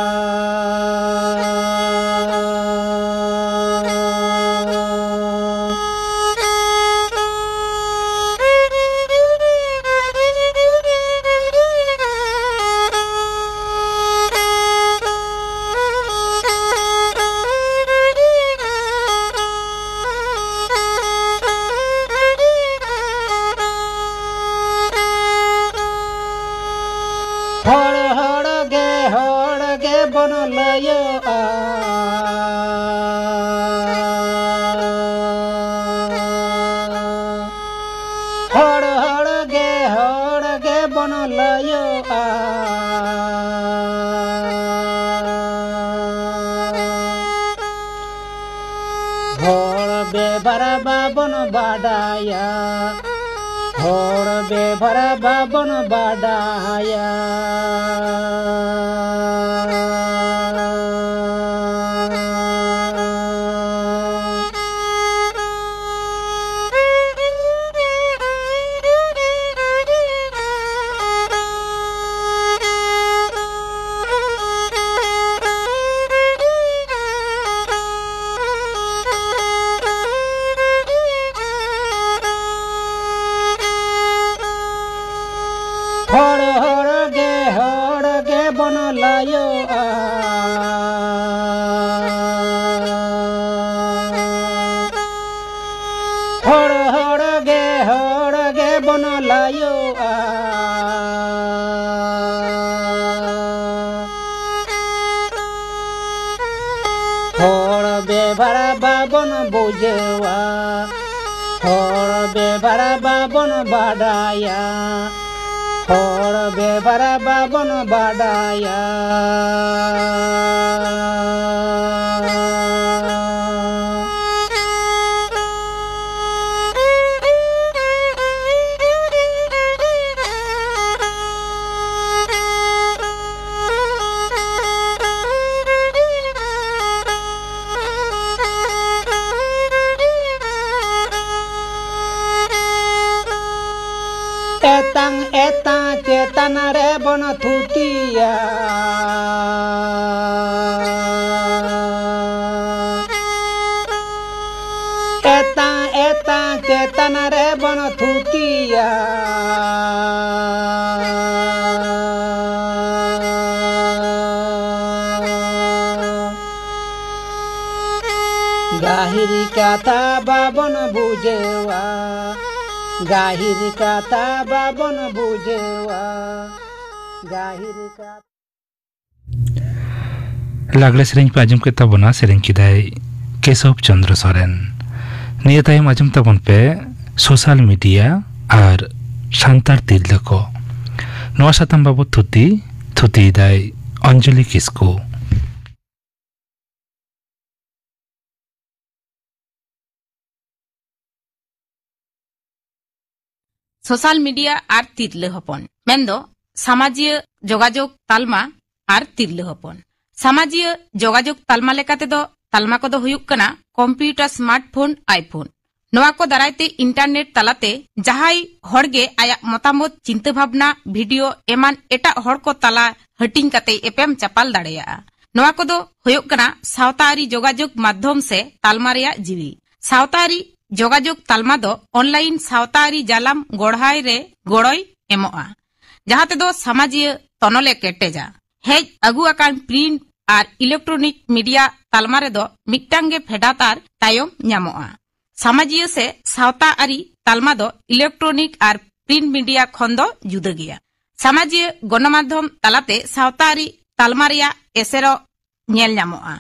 ᱵᱚᱱ ᱞᱟᱹᱭᱚᱜᱼᱟ᱾ ᱦᱚᱲ ᱵᱮᱵᱷᱟᱨ ᱵᱟᱵᱚᱱ ᱵᱟᱰᱟᱭᱟ, ᱦᱚᱲ ᱵᱮᱵᱷᱟᱨ ᱵᱟᱵᱚᱱ ᱵᱟᱰᱟᱭᱟ᱾ ᱦᱚᱲ ᱦᱚᱲ ᱜᱮ, ᱦᱚᱲ ᱜᱮ ᱵᱚᱱ ᱞᱟᱭᱚᱜᱼᱟ᱾ ᱦᱚᱲ ᱦᱚᱲ ᱜᱮ, ᱦᱚᱲ ᱜᱮ ᱵᱚᱱ ᱞᱟᱭᱚᱜᱼᱟ᱾ ᱦᱚᱲ ᱵᱮᱵᱷᱟᱨ ᱵᱟᱵᱚᱱ ᱵᱩᱡᱷᱟᱹᱣᱟ, ᱦᱚᱲ ᱵᱮᱵᱷᱟᱨ ᱵᱟᱵᱚᱱ ᱵᱟᱰᱟᱭᱟ, ᱦᱚᱲ ᱵᱮᱵᱷᱟᱨ ᱵᱟᱵᱚᱱ ᱵᱟᱰᱟᱭᱟ᱾ ᱮᱛᱟᱝ ᱮᱛᱟᱝ ᱪᱮᱛᱟᱱ ᱨᱮᱵᱚᱱ ᱛᱷᱩᱛᱤᱭᱟ᱾ ᱮᱛᱟᱝ ᱮᱛᱟᱝ ᱪᱮᱛᱟᱱ ᱨᱮᱵᱚᱱ ᱛᱷᱩᱛᱤᱭᱟ᱾ ᱜᱟᱹᱦᱤᱨ ᱠᱟᱛᱷᱟ ᱵᱟᱵᱚᱱ ᱵᱩᱡᱷᱟᱹᱣᱟ, ᱜᱟᱹᱦᱤᱨ ᱠᱟᱛᱷᱟ ᱵᱟᱵᱚᱱ ᱵᱩᱡᱷᱟᱹᱣᱟ, ᱜᱟᱹᱦᱤᱨ ᱠᱟᱛᱷᱟ᱾ ᱞᱟᱜᱽᱲᱮ ᱥᱮᱨᱮᱧ ᱯᱮ ᱟᱸᱡᱚᱢ ᱠᱮᱫ ᱛᱟᱵᱚᱱᱟ, ᱥᱮᱨᱮᱧ ᱠᱮᱫᱟᱭ ᱠᱮᱥᱚᱵ ᱪᱚᱸᱫᱽᱨᱚ ᱥᱚᱨᱮᱱ᱾ ᱱᱤᱭᱟᱹ ᱛᱟᱭᱚᱢ ᱟᱸᱡᱚᱢ ᱛᱟᱵᱚᱱ ᱯᱮ ᱥᱳᱥᱟᱞ ᱢᱤᱰᱤᱭᱟ ᱟᱨ ᱥᱟᱱᱛᱟᱲ ᱛᱤᱨᱞᱟᱹ ᱠᱚ᱾ ᱱᱚᱣᱟ ᱥᱟᱛᱟᱢ ᱵᱟᱵᱚᱛ ᱛᱷᱩᱛᱤ, ᱛᱷᱩᱛᱤᱭᱮᱫᱟᱭ ᱚᱧᱡᱚᱞᱤ ᱠᱤᱥᱠᱩ᱾ ᱥᱳᱥᱟᱞ ᱢᱤᱰᱤᱭᱟ ᱟᱨ ᱛᱤᱨᱞᱟᱹ ᱦᱚᱯᱚᱱ, ᱢᱮᱱᱫᱚ ᱥᱟᱢᱟᱡᱤᱭᱟᱹ ᱡᱳᱜᱟᱡᱳᱜᱽ ᱛᱟᱞᱢᱟ ᱟᱨ ᱛᱤᱨᱞᱟᱹ ᱦᱚᱯᱚᱱ᱾ ᱥᱟᱢᱟᱡᱤᱭᱟᱹ ᱡᱳᱜᱟᱡᱳᱜᱽ ᱛᱟᱞᱢᱟ ᱞᱮᱠᱟᱛᱮ ᱫᱚ ᱛᱟᱞᱢᱟ ᱠᱚᱫᱚ ᱦᱩᱭᱩᱜ ᱠᱟᱱᱟ ᱠᱚᱢᱯᱤᱭᱩᱴᱟᱨ, ᱥᱢᱟᱨᱴᱯᱷᱳᱱ, ᱟᱭᱯᱷᱳᱱ᱾ ᱱᱚᱣᱟ ᱠᱚ ᱫᱟᱨᱟᱭ ᱛᱮ ᱤᱱᱴᱟᱨᱱᱮᱴ ᱛᱟᱞᱟᱛᱮ ᱡᱟᱦᱟᱸᱭ ᱦᱚᱲ ᱜᱮ ᱟᱭᱟᱜ ᱢᱚᱛᱟᱢᱚᱛ, ᱪᱤᱱᱛᱟᱹ ᱵᱷᱟᱵᱽᱱᱟ, ᱵᱷᱤᱰᱤᱭᱳ ᱮᱢᱟᱱ ᱮᱴᱟᱜ ᱦᱚᱲ ᱠᱚ ᱛᱟᱞᱟ ᱦᱟᱹᱴᱤᱧ ᱠᱟᱛᱮ ᱮᱯᱮᱢ ᱪᱟᱯᱟᱞ ᱫᱟᱲᱮᱭᱟᱜᱼᱟ᱾ ᱱᱚᱣᱟ ᱠᱚᱫᱚ ᱦᱩᱭᱩᱜ ᱠᱟᱱᱟ ᱥᱟᱶᱛᱟ ᱟᱹᱨᱤ ᱡᱳᱜᱟᱡᱳᱜᱽ ᱢᱟᱫᱽᱫᱷᱚᱢ ᱥᱮ ᱛᱟᱞᱢᱟ ᱨᱮᱭᱟᱜ ᱡᱤᱣᱤ᱾ ᱥᱟᱶᱛᱟ ᱟᱹᱨᱤ ᱡᱳᱜᱟᱡᱳᱜᱽ ᱛᱟᱞᱢᱟ ᱫᱚ ᱚᱱᱞᱟᱭᱤᱱ ᱥᱟᱶᱛᱟ ᱟᱹᱨᱤ ᱡᱟᱞᱟᱢ ᱜᱚᱲᱦᱟᱭ ᱨᱮ ᱜᱚᱲᱚᱭ ᱮᱢᱚᱜᱼᱟ, ᱡᱟᱦᱟᱸ ᱛᱮᱫᱚ ᱥᱟᱢᱟᱡᱤᱭᱟᱹ ᱛᱚᱱᱚᱞᱮ ᱠᱮᱴᱮᱡᱟ᱾ ᱦᱮᱡ ᱟᱹᱜᱩ ᱟᱠᱟᱱ ᱯᱨᱤᱱᱴ ᱟᱨ ᱤᱞᱮᱠᱴᱨᱚᱱᱤᱠ ᱢᱤᱰᱤᱭᱟ ᱛᱟᱞᱢᱟ ᱨᱮᱫᱚ ᱢᱤᱫᱴᱟᱝ ᱜᱮ ᱯᱷᱮᱰᱟᱛ ᱟᱨ ᱛᱟᱭᱚᱢ ᱧᱟᱢᱚᱜᱼᱟ᱾ ᱥᱟᱢᱟᱡᱤᱭᱟᱹ ᱥᱮ ᱥᱟᱶᱛᱟ ᱟᱹᱨᱤ ᱛᱟᱞᱢᱟ ᱫᱚ ᱤᱞᱮᱠᱴᱨᱚᱱᱤᱠ ᱟᱨ ᱯᱨᱤᱱᱴ ᱢᱤᱰᱤᱭᱟ ᱠᱷᱚᱱ ᱫᱚ ᱡᱩᱫᱟᱹ ᱜᱮᱭᱟ᱾ ᱥᱟᱢᱟᱡᱤᱭᱟᱹ ᱜᱚᱱᱚᱢᱟᱫᱽᱫᱷᱚᱢ ᱛᱟᱞᱟᱛᱮ ᱥᱟᱶᱛᱟ ᱟᱹᱨᱤ ᱛᱟᱞᱢᱟ ᱨᱮᱭᱟᱜ ᱮᱥᱮᱨᱚᱜ ᱧᱮᱞ ᱧᱟᱢᱚᱜᱼᱟ᱾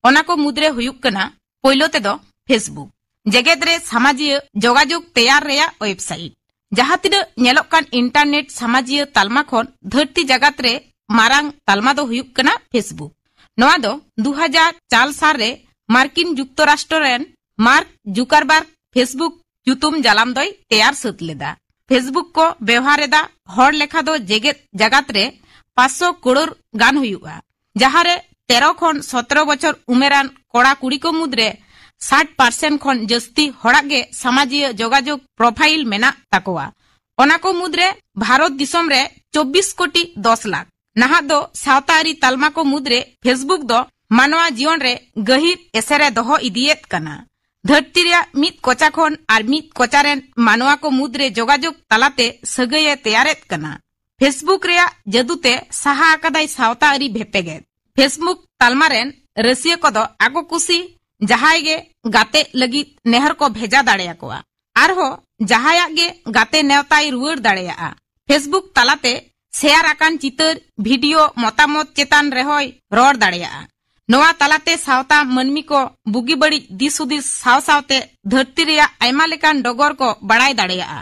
ᱚᱱᱟ ᱠᱚ ᱢᱩᱫᱽᱨᱮ ᱦᱩᱭᱩᱜ ᱠᱟᱱᱟ, ᱯᱳᱭᱞᱳ ᱛᱮᱫᱚ Facebook᱾ ᱡᱮᱜᱮᱛ ᱨᱮ ᱥᱟᱢᱟᱡᱤᱭᱟᱹ ᱡᱳᱜᱟᱡᱳᱜᱽ ᱛᱮᱭᱟᱨ ᱨᱮᱭᱟᱜ ᱣᱮᱵᱥᱟᱭᱤᱴ᱾ ᱡᱟᱦᱟᱸ ᱛᱤᱱᱟᱹᱜ ᱧᱮᱞᱚᱜ ᱠᱟᱱ ᱤᱱᱴᱟᱨᱱᱮᱴ ᱥᱟᱢᱟᱡᱤᱭᱟᱹ ᱛᱟᱞᱢᱟ ᱠᱷᱚᱱ ᱫᱷᱟᱹᱨᱛᱤ ᱡᱟᱜᱟᱛ ᱨᱮ ᱢᱟᱨᱟᱝ ᱛᱟᱞᱢᱟ ᱫᱚ ᱦᱩᱭᱩᱜ ᱠᱟᱱᱟ Facebook᱾ ᱱᱚᱣᱟ ᱫᱚ ᱫᱩ ᱦᱟᱡᱟᱨ ᱪᱟᱨ ᱥᱟᱞ ᱨᱮ ᱢᱟᱨᱠᱤᱱ ᱡᱩᱠᱛᱚᱨᱟᱥᱴᱨᱚ ᱨᱮᱱ ᱢᱟᱨᱠ ᱡᱩᱠᱟᱨᱵᱟᱨᱜ Facebook ᱧᱩᱛᱩᱢ ᱡᱟᱞᱟᱢ ᱫᱚᱭ ᱛᱮᱭᱟᱨ ᱥᱟᱹᱛ ᱞᱮᱫᱟ᱾ Facebook ᱠᱚ ᱵᱮᱣᱦᱟᱨ ᱮᱫᱟ ᱦᱚᱲ ᱞᱮᱠᱷᱟ ᱫᱚ ᱡᱮᱜᱮᱛ ᱡᱟᱜᱟᱛ ᱨᱮ ᱯᱟᱸᱪᱥᱚ ᱠᱨᱳᱲ ᱜᱟᱱ ᱦᱩᱭᱩᱜᱼᱟ, ᱡᱟᱦᱟᱸ ᱨᱮ ᱛᱮᱨᱚ ᱠᱷᱚᱱ ᱥᱚᱛᱨᱚ ᱵᱚᱪᱷᱚᱨ ᱩᱢᱮᱨᱟᱱ ᱠᱚᱲᱟ ᱠᱩᱲᱤ ᱠᱚ ᱢᱩᱫᱽᱨᱮ ᱥᱟᱴ ᱯᱟᱨᱥᱮᱱᱴ ᱠᱷᱚᱱ ᱡᱟᱹᱥᱛᱤ ᱦᱚᱲᱟᱜ ᱜᱮ ᱥᱟᱢᱟᱡᱤᱭᱟᱹ ᱡᱳᱜᱟᱡᱳᱜᱽ ᱯᱨᱚᱯᱷᱟᱭᱤᱞ ᱢᱮᱱᱟᱜ ᱛᱟᱠᱚᱣᱟ᱾ ᱚᱱᱟ ᱠᱚ ᱢᱩᱫᱽᱨᱮ ᱵᱷᱟᱨᱚᱛ ᱫᱤᱥᱚᱢ ᱨᱮ ᱪᱚᱵᱵᱤᱥ ᱠᱳᱴᱤ ᱫᱚᱥ ᱞᱟᱠᱷ᱾ ᱱᱟᱦᱟᱜ ᱫᱚ ᱥᱟᱶᱛᱟ ᱟᱹᱨᱤ ᱛᱟᱞᱢᱟ ᱠᱚ ᱢᱩᱫᱽᱨᱮ Facebook ᱫᱚ ᱢᱟᱱᱣᱟ ᱡᱤᱭᱚᱱ ᱨᱮ ᱜᱟᱹᱦᱤᱨ ᱮᱥᱮᱨᱮ ᱫᱚᱦᱚ ᱤᱫᱤᱭᱮᱫ ᱠᱟᱱᱟ᱾ ᱫᱷᱟᱹᱨᱛᱤ ᱨᱮᱭᱟᱜ ᱢᱤᱫ ᱠᱚᱪᱟ ᱠᱷᱚᱱ ᱟᱨ ᱢᱤᱫ ᱠᱚᱪᱟ ᱨᱮᱱ ᱢᱟᱱᱣᱟ ᱠᱚ ᱢᱩᱫᱽᱨᱮ ᱡᱳᱜᱟᱡᱳᱜᱽ ᱛᱟᱞᱟᱛᱮ ᱥᱟᱹᱜᱟᱹᱭᱮ ᱛᱮᱭᱟᱨᱮᱫ ᱠᱟᱱᱟ᱾ Facebook ᱨᱮᱭᱟᱜ ᱡᱟᱹᱫᱩ ᱛᱮ ᱥᱟᱦᱟ ᱟᱠᱟᱫᱟᱭ ᱥᱟᱶᱛᱟ ᱟᱹᱨᱤ ᱵᱷᱮᱯᱮᱜᱮᱫ᱾ Facebook ᱛᱟᱞᱢᱟ ᱨᱮᱱ ᱨᱟᱹᱥᱤᱭᱟᱹ ᱠᱚᱫᱚ ᱟᱠᱚ ᱠᱩᱥᱤ ᱡᱟᱦᱟᱸᱭ ᱜᱮ ᱜᱟᱛᱮᱜ ᱞᱟᱹᱜᱤᱫ ᱱᱮᱦᱚᱨ ᱠᱚ ᱵᱷᱮᱡᱟ ᱫᱟᱲᱮᱭᱟᱠᱚᱣᱟ᱾ ᱟᱨᱦᱚᱸ ᱡᱟᱦᱟᱸᱭᱟᱜ ᱜᱮ ᱜᱟᱛᱮ ᱱᱮᱣᱛᱟᱭ ᱨᱩᱣᱟᱹᱲ ᱫᱟᱲᱮᱭᱟᱜᱼᱟ᱾ Facebook ᱛᱟᱞᱟᱛᱮ ᱥᱮᱭᱟᱨ ᱟᱠᱟᱱ ᱪᱤᱛᱟᱹᱨ, ᱵᱷᱤᱰᱤᱭᱳ, ᱢᱚᱛᱟᱢᱚᱛ ᱪᱮᱛᱟᱱ ᱨᱮᱦᱚᱸᱭ ᱨᱚᱲ ᱫᱟᱲᱮᱭᱟᱜᱼᱟ᱾ ᱱᱚᱣᱟ ᱛᱟᱞᱟᱛᱮ ᱥᱟᱶᱛᱟ ᱢᱟᱹᱱᱢᱤ ᱠᱚ ᱵᱩᱜᱤ ᱵᱟᱹᱲᱤᱡ ᱫᱤᱥ ᱦᱩᱫᱤᱥ ᱥᱟᱶ ᱥᱟᱶᱛᱮ ᱫᱷᱟᱹᱨᱛᱤ ᱨᱮᱭᱟᱜ ᱟᱭᱢᱟ ᱞᱮᱠᱟᱱ ᱰᱚᱜᱚᱨ ᱠᱚ ᱵᱟᱲᱟᱭ ᱫᱟᱲᱮᱭᱟᱜᱼᱟ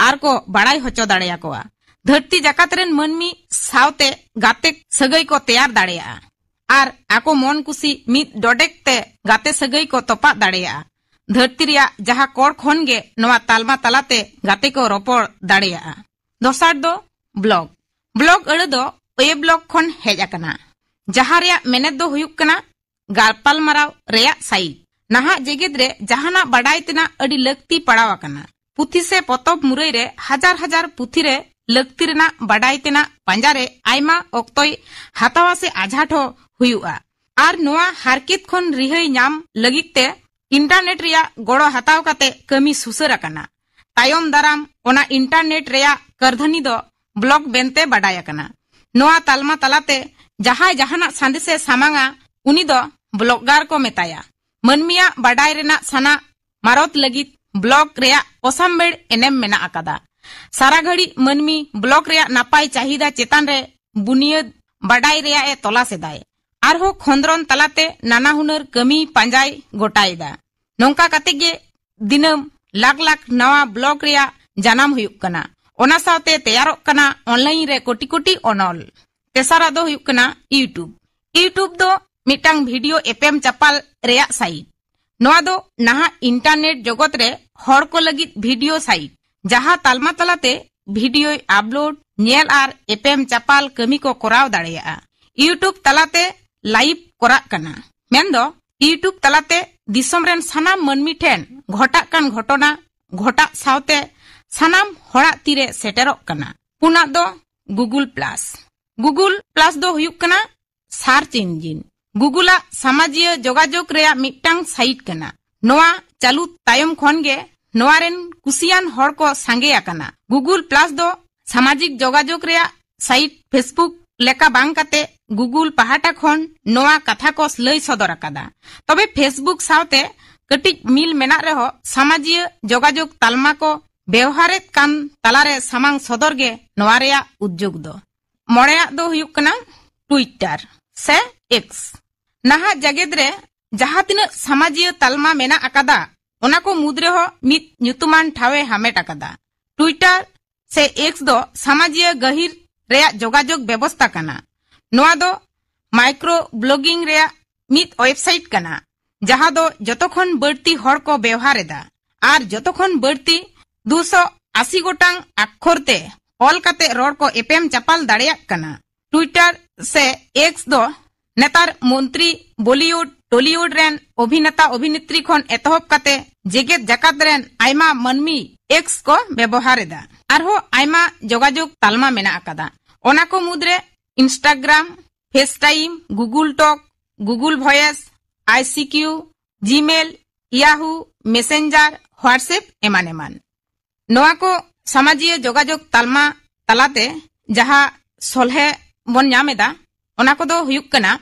ᱟᱨ ᱠᱚ ᱵᱟᱲᱟᱭ ᱦᱚᱪᱚ ᱫᱟᱲᱮᱭᱟᱠᱚᱣᱟ᱾ ᱫᱷᱟᱹᱨᱛᱤ ᱡᱟᱠᱟᱛ ᱨᱮᱱ ᱢᱟᱹᱱᱢᱤ ᱥᱟᱶᱛᱮ ᱜᱟᱛᱮ ᱥᱟᱹᱜᱟᱹᱭ ᱠᱚ ᱛᱮᱭᱟᱨ ᱫᱟᱲᱮᱭᱟᱜᱼᱟ ᱟᱨ ᱟᱠᱚ ᱢᱚᱱ ᱠᱩᱥᱤ ᱢᱤᱫ ᱰᱚᱰᱮᱠ ᱛᱮ ᱜᱟᱛᱮ ᱥᱟᱹᱜᱟᱹᱭ ᱠᱚ ᱛᱚᱯᱟᱜ ᱫᱟᱲᱮᱭᱟᱜᱼᱟ᱾ ᱫᱷᱟᱹᱨᱛᱤ ᱨᱮᱭᱟᱜ ᱡᱟᱦᱟᱸ ᱠᱚᱬ ᱠᱷᱚᱱ ᱜᱮ ᱱᱚᱣᱟ ᱛᱟᱞᱢᱟ ᱛᱟᱞᱟᱛᱮ ᱜᱟᱛᱮ ᱠᱚ ᱨᱚᱯᱚᱲ ᱫᱟᱲᱮᱭᱟᱜᱼᱟ᱾ ᱫᱚᱥᱟᱨ ᱫᱚ ᱵᱞᱚᱜ᱾ ᱵᱞᱚᱜ ᱟᱹᱲᱟᱹ ᱫᱚ ᱚᱭᱮᱵᱞᱚᱜ ᱠᱷᱚᱱ ᱦᱮᱡ ᱟᱠᱟᱱᱟ, ᱡᱟᱦᱟᱸ ᱨᱮᱭᱟᱜ ᱢᱮᱱᱮᱛ ᱫᱚ ᱦᱩᱭᱩᱜ ᱠᱟᱱᱟ ᱜᱟᱯᱟᱞᱢᱟᱨᱟᱣ ᱨᱮᱭᱟᱜ ᱥᱟᱭᱤᱴ᱾ ᱱᱟᱦᱟᱜ ᱡᱮᱜᱮᱫ ᱨᱮ ᱡᱟᱦᱟᱱᱟᱜ ᱵᱟᱰᱟᱭ ᱛᱮᱱᱟᱜ ᱟᱹᱰᱤ ᱞᱟᱹᱠᱛᱤ ᱯᱟᱲᱟᱣ ᱟᱠᱟᱱᱟ᱾ ᱯᱩᱛᱷᱤ ᱥᱮ ᱯᱚᱛᱚᱵ ᱢᱩᱨᱟᱹᱭ ᱨᱮ ᱦᱟᱡᱟᱨ ᱦᱟᱡᱟᱨ ᱯᱩᱛᱷᱤ ᱨᱮ ᱞᱟᱹᱠᱛᱤ ᱨᱮᱱᱟᱜ ᱵᱟᱰᱟᱭ ᱛᱮᱱᱟᱜ ᱯᱟᱸᱡᱟ ᱨᱮ ᱟᱭᱢᱟ ᱚᱠᱛᱚᱭ ᱦᱟᱛᱟᱣᱟ ᱥᱮ ᱟᱡᱷᱟᱴ ᱦᱚᱸ ᱦᱩᱭᱩᱜᱼᱟ᱾ ᱟᱨ ᱱᱚᱣᱟ ᱦᱟᱨᱠᱮᱛ ᱠᱷᱚᱱ ᱨᱤᱦᱟᱹᱭ ᱧᱟᱢ ᱞᱟᱹᱜᱤᱫ ᱛᱮ ᱤᱱᱴᱟᱨᱱᱮᱴ ᱨᱮᱭᱟᱜ ᱜᱚᱲᱚ ᱦᱟᱛᱟᱣ ᱠᱟᱛᱮ ᱠᱟᱹᱢᱤ ᱥᱩᱥᱟᱹᱨ ᱟᱠᱟᱱᱟ᱾ ᱛᱟᱭᱚᱢ ᱫᱟᱨᱟᱢ ᱚᱱᱟ ᱤᱱᱴᱟᱨᱱᱮᱴ ᱨᱮᱭᱟᱜ ᱠᱟᱹᱨᱫᱷᱟᱹᱱᱤ ᱫᱚ ᱵᱞᱚᱜ ᱢᱮᱱᱛᱮ ᱵᱟᱰᱟᱭ ᱟᱠᱟᱱᱟ᱾ ᱱᱚᱣᱟ ᱛᱟᱞᱢᱟ ᱛᱟᱞᱟᱛᱮ ᱡᱟᱦᱟᱸᱭ ᱡᱟᱦᱟᱱᱟᱜ ᱥᱟᱸᱫᱮᱥᱮ ᱥᱟᱢᱟᱝᱟ, ᱩᱱᱤ ᱫᱚ ᱵᱞᱚᱜᱟᱨ ᱠᱚ ᱢᱮᱛᱟᱭᱟ᱾ ᱢᱟᱹᱱᱢᱤᱭᱟᱜ ᱵᱟᱰᱟᱭ ᱨᱮᱱᱟᱜ ᱥᱟᱱᱟ ᱢᱟᱨᱚᱛ ᱞᱟᱹᱜᱤᱫ ᱵᱞᱚᱜ ᱨᱮᱭᱟᱜ ᱚᱥᱟᱢᱵᱷᱮᱲ ᱮᱱᱮᱢ ᱢᱮᱱᱟᱜ ᱟᱠᱟᱫᱟ᱾ ᱥᱟᱨᱟ ᱜᱷᱟᱹᱲᱤᱡ ᱢᱟᱹᱱᱢᱤ ᱵᱞᱚᱜ ᱨᱮᱭᱟᱜ ᱱᱟᱯᱟᱭ ᱪᱟᱦᱤᱫᱟ ᱪᱮᱛᱟᱱ ᱨᱮ ᱵᱩᱱᱤᱭᱟᱹᱫ ᱵᱟᱰᱟᱭ ᱨᱮᱭᱟᱜ ᱮ ᱛᱚᱞᱟᱥ ᱮᱫᱟᱭ᱾ ᱟᱨᱦᱚᱸ ᱠᱷᱚᱸᱫᱽᱨᱚᱱ ᱛᱟᱞᱟᱛᱮ ᱱᱟᱱᱟ ᱦᱩᱱᱟᱹᱨ ᱠᱟᱹᱢᱤᱭ ᱯᱟᱸᱡᱟᱭ ᱜᱚᱴᱟᱭᱮᱫᱟ᱾ ᱱᱚᱝᱠᱟ ᱠᱟᱛᱮ ᱜᱮ ᱫᱤᱱᱟᱹᱢ ᱞᱟᱠᱷ ᱞᱟᱠᱷ ᱱᱟᱣᱟ ᱵᱞᱚᱜ ᱨᱮᱭᱟᱜ ᱡᱟᱱᱟᱢ ᱦᱩᱭᱩᱜ ᱠᱟᱱᱟ᱾ ᱚᱱᱟ ᱥᱟᱶᱛᱮ ᱛᱮᱭᱟᱨᱚᱜ ᱠᱟᱱᱟ ᱚᱱᱞᱟᱭᱤᱱ ᱨᱮ ᱠᱳᱴᱤ ᱠᱳᱴᱤ ᱚᱱᱚᱞ᱾ ᱛᱮᱥᱟᱨᱟᱜ ᱫᱚ ᱦᱩᱭᱩᱜ ᱠᱟᱱᱟ YouTube᱾ YouTube ᱫᱚ ᱢᱤᱫᱴᱟᱝ ᱵᱷᱤᱰᱤᱭᱳ ᱮᱯᱮᱢ ᱪᱟᱯᱟᱞ ᱨᱮᱭᱟᱜ ᱥᱟᱭᱤᱴ᱾ ᱱᱚᱣᱟ ᱫᱚ ᱱᱟᱦᱟᱜ ᱤᱱᱴᱟᱨᱱᱮᱴ ᱡᱚᱜᱚᱛ ᱨᱮ ᱦᱚᱲ ᱠᱚ ᱞᱟᱹᱜᱤᱫ ᱵᱷᱤᱰᱤᱭᱳ ᱥᱟᱭᱤᱴ, ᱡᱟᱦᱟᱸ ᱛᱟᱞᱢᱟ ᱛᱟᱞᱟᱛᱮ ᱵᱷᱤᱰᱤᱭᱳᱭ ᱟᱯᱞᱳᱰ, ᱧᱮᱞ ᱟᱨ ᱮᱯᱮᱢ ᱪᱟᱯᱟᱞ ᱠᱟᱹᱢᱤ ᱠᱚ ᱠᱚᱨᱟᱣ ᱫᱟᱲᱮᱭᱟᱜᱼᱟ᱾ YouTube ᱛᱟᱞᱟᱛᱮ ᱞᱟᱭᱤᱵᱷ ᱠᱚᱨᱟᱜ ᱠᱟᱱᱟ, ᱢᱮᱱᱫᱚ YouTube ᱛᱟᱞᱟᱛᱮ ᱫᱤᱥᱚᱢ ᱨᱮᱱ ᱥᱟᱱᱟᱢ ᱢᱟᱹᱱᱢᱤ ᱴᱷᱮᱱ ᱜᱷᱚᱴᱟᱜ ᱠᱟᱱ ᱜᱷᱚᱴᱚᱱᱟ ᱜᱷᱚᱴᱟᱜ ᱥᱟᱶᱛᱮ ᱥᱟᱱᱟᱢ ᱦᱚᱲᱟᱜ ᱛᱤᱨᱮ ᱥᱮᱴᱮᱨᱚᱜ ᱠᱟᱱᱟ᱾ ᱯᱩᱱᱟᱜ ᱫᱚ Google Plus᱾ Google Plus ᱫᱚ ᱦᱩᱭᱩᱜ ᱠᱟᱱᱟ ᱥᱟᱨᱪ ᱤᱧᱡᱤᱱ᱾ Google ᱟᱜ ᱥᱟᱢᱟᱡᱤᱭᱟᱹ ᱡᱳᱜᱟᱡᱳᱜ ᱨᱮᱭᱟᱜ ᱢᱤᱫᱴᱟᱝ ᱥᱟᱭᱤᱴ ᱠᱟᱱᱟ᱾ ᱱᱚᱣᱟ ᱪᱟᱹᱞᱩ ᱛᱟᱭᱚᱢ ᱠᱷᱚᱱ ᱜᱮ ᱱᱚᱣᱟ ᱨᱮᱱ ᱠᱩᱥᱤᱭᱟᱱ ᱦᱚᱲ ᱠᱚ ᱥᱟᱸᱜᱮ ᱟᱠᱟᱱᱟ᱾ Google Plus ᱫᱚ ᱥᱟᱢᱟᱡᱤᱠ ᱡᱳᱜᱟᱡᱳᱜ ᱨᱮᱭᱟᱜ ᱥᱟᱭᱤᱴ Facebook ᱞᱮᱠᱟ ᱵᱟᱝ ᱠᱟᱛᱮ Google ᱯᱟᱦᱴᱟ ᱠᱷᱚᱱ ᱱᱚᱣᱟ ᱠᱟᱛᱷᱟ ᱠᱚ ᱞᱟᱹᱭ ᱥᱚᱫᱚᱨ ᱟᱠᱟᱫᱟ᱾ ᱛᱚᱵᱮ Facebook ᱥᱟᱶᱛᱮ ᱠᱟᱹᱴᱤᱡ ᱢᱤᱞ ᱢᱮᱱᱟᱜ ᱨᱮᱦᱚᱸ ᱥᱟᱢᱟᱡᱤᱭᱟᱹ ᱡᱳᱜᱟᱡᱳᱜ ᱛᱟᱞᱢᱟ ᱠᱚ ᱵᱮᱣᱦᱟᱨᱮᱫ ᱠᱟᱱ ᱛᱟᱞᱟᱨᱮ ᱥᱟᱢᱟᱝ ᱥᱚᱫᱚᱨ ᱜᱮ ᱱᱚᱣᱟ ᱨᱮᱭᱟᱜ ᱩᱫᱽᱡᱳᱜᱽ ᱫᱚ᱾ ᱢᱚᱬᱮᱭᱟᱜ ᱫᱚ ᱦᱩᱭᱩᱜ ᱠᱟᱱᱟ Twitter ᱥᱮ X᱾ ᱱᱟᱦᱟᱜ ᱡᱮᱜᱮᱫ ᱨᱮ ᱡᱟᱦᱟᱸ ᱛᱤᱱᱟᱹᱜ ᱥᱟᱢᱟᱡᱤᱭᱟᱹ ᱛᱟᱞᱢᱟ ᱢᱮᱱᱟᱜ ᱟᱠᱟᱫᱟ, ᱚᱱᱟ ᱠᱚ ᱢᱩᱫᱽ ᱨᱮᱦᱚᱸ ᱢᱤᱫ ᱧᱩᱛᱩᱢᱟᱱ ᱴᱷᱟᱶ ᱮ ᱦᱟᱢᱮᱴ ᱟᱠᱟᱫᱟ᱾ Twitter ᱥᱮ ᱮᱠᱥ ᱫᱚ ᱥᱟᱢᱟᱡᱤᱭᱟᱹ ᱜᱟᱹᱦᱤᱨ ᱨᱮᱭᱟᱜ ᱡᱳᱜᱟᱡᱳᱜᱽ ᱵᱮᱵᱚᱥᱛᱟ ᱠᱟᱱᱟ᱾ ᱱᱚᱣᱟ ᱫᱚ ᱢᱟᱭᱠᱨᱳ ᱵᱞᱚᱜᱤᱝ ᱨᱮᱭᱟᱜ ᱢᱤᱫ ᱳᱭᱮᱵᱥᱟᱭᱤᱴ ᱠᱟᱱᱟ, ᱡᱟᱦᱟᱸ ᱫᱚ ᱡᱚᱛᱚ ᱠᱷᱚᱱ ᱵᱟᱹᱲᱛᱤ ᱦᱚᱲ ᱠᱚ ᱵᱮᱣᱦᱟᱨ ᱮᱫᱟ ᱟᱨ ᱡᱚᱛᱚ ᱠᱷᱚᱱ ᱵᱟᱹᱲᱛᱤ ᱫᱩᱥᱚ ᱟᱥᱤ ᱜᱚᱴᱟᱝ ᱟᱠᱷᱚᱨ ᱛᱮ ᱚᱞ ᱠᱟᱛᱮ ᱨᱚᱲ ᱠᱚ ᱮᱯᱮᱢ ᱪᱟᱯᱟᱞ ᱫᱟᱲᱮᱭᱟᱜ ᱠᱟᱱᱟ᱾ ᱴᱩᱭᱴᱟᱨ ᱥᱮ ᱮᱠᱥ ᱫᱚ ᱱᱮᱛᱟᱨ ᱢᱚᱱᱛᱨᱤ, ᱵᱚᱞᱤᱣᱩᱰ, ᱴᱚᱞᱤᱣᱩᱰ ᱨᱮᱱ ᱚᱵᱷᱤᱱᱮᱛᱟ ᱚᱵᱷᱤᱱᱮᱛᱨᱤ ᱠᱷᱚᱱ ᱮᱛᱚᱦᱚᱵ ᱠᱟᱛᱮ ᱡᱮᱜᱮᱛ ᱡᱟᱠᱟᱛ ᱨᱮᱱ ᱟᱭᱢᱟ ᱢᱟᱹᱱᱢᱤ ᱮᱠᱥ ᱠᱚ ᱵᱮᱵᱚᱦᱟᱨ ᱮᱫᱟ᱾ ᱟᱨᱦᱚᱸ ᱟᱭᱢᱟ ᱡᱳᱜᱟᱡᱳᱜᱽ ᱛᱟᱞᱢᱟ ᱢᱮᱱᱟᱜ ᱟᱠᱟᱫᱟ᱾ ᱚᱱᱟ ᱠᱚ ᱢᱩᱫᱽᱨᱮ Instagram, FaceTime, Google talk, Google voice, ICQ, Gmail, Yahoo, Messenger, WhatsApp ᱮᱢᱟᱱ ᱮᱢᱟᱱ᱾ ᱱᱚᱣᱟ ᱠᱚ ᱥᱟᱢᱟᱡᱤᱭᱟᱹ ᱡᱳᱜᱟᱡᱳᱜᱽ ᱛᱟᱞᱢᱟ ᱛᱟᱞᱟᱛᱮ ᱡᱟᱦᱟᱸ ᱥᱚᱞᱦᱮ ᱵᱚᱱ ᱧᱟᱢ ᱮᱫᱟ, ᱚᱱᱟ ᱠᱚᱫᱚ ᱦᱩᱭᱩᱜ ᱠᱟᱱᱟ,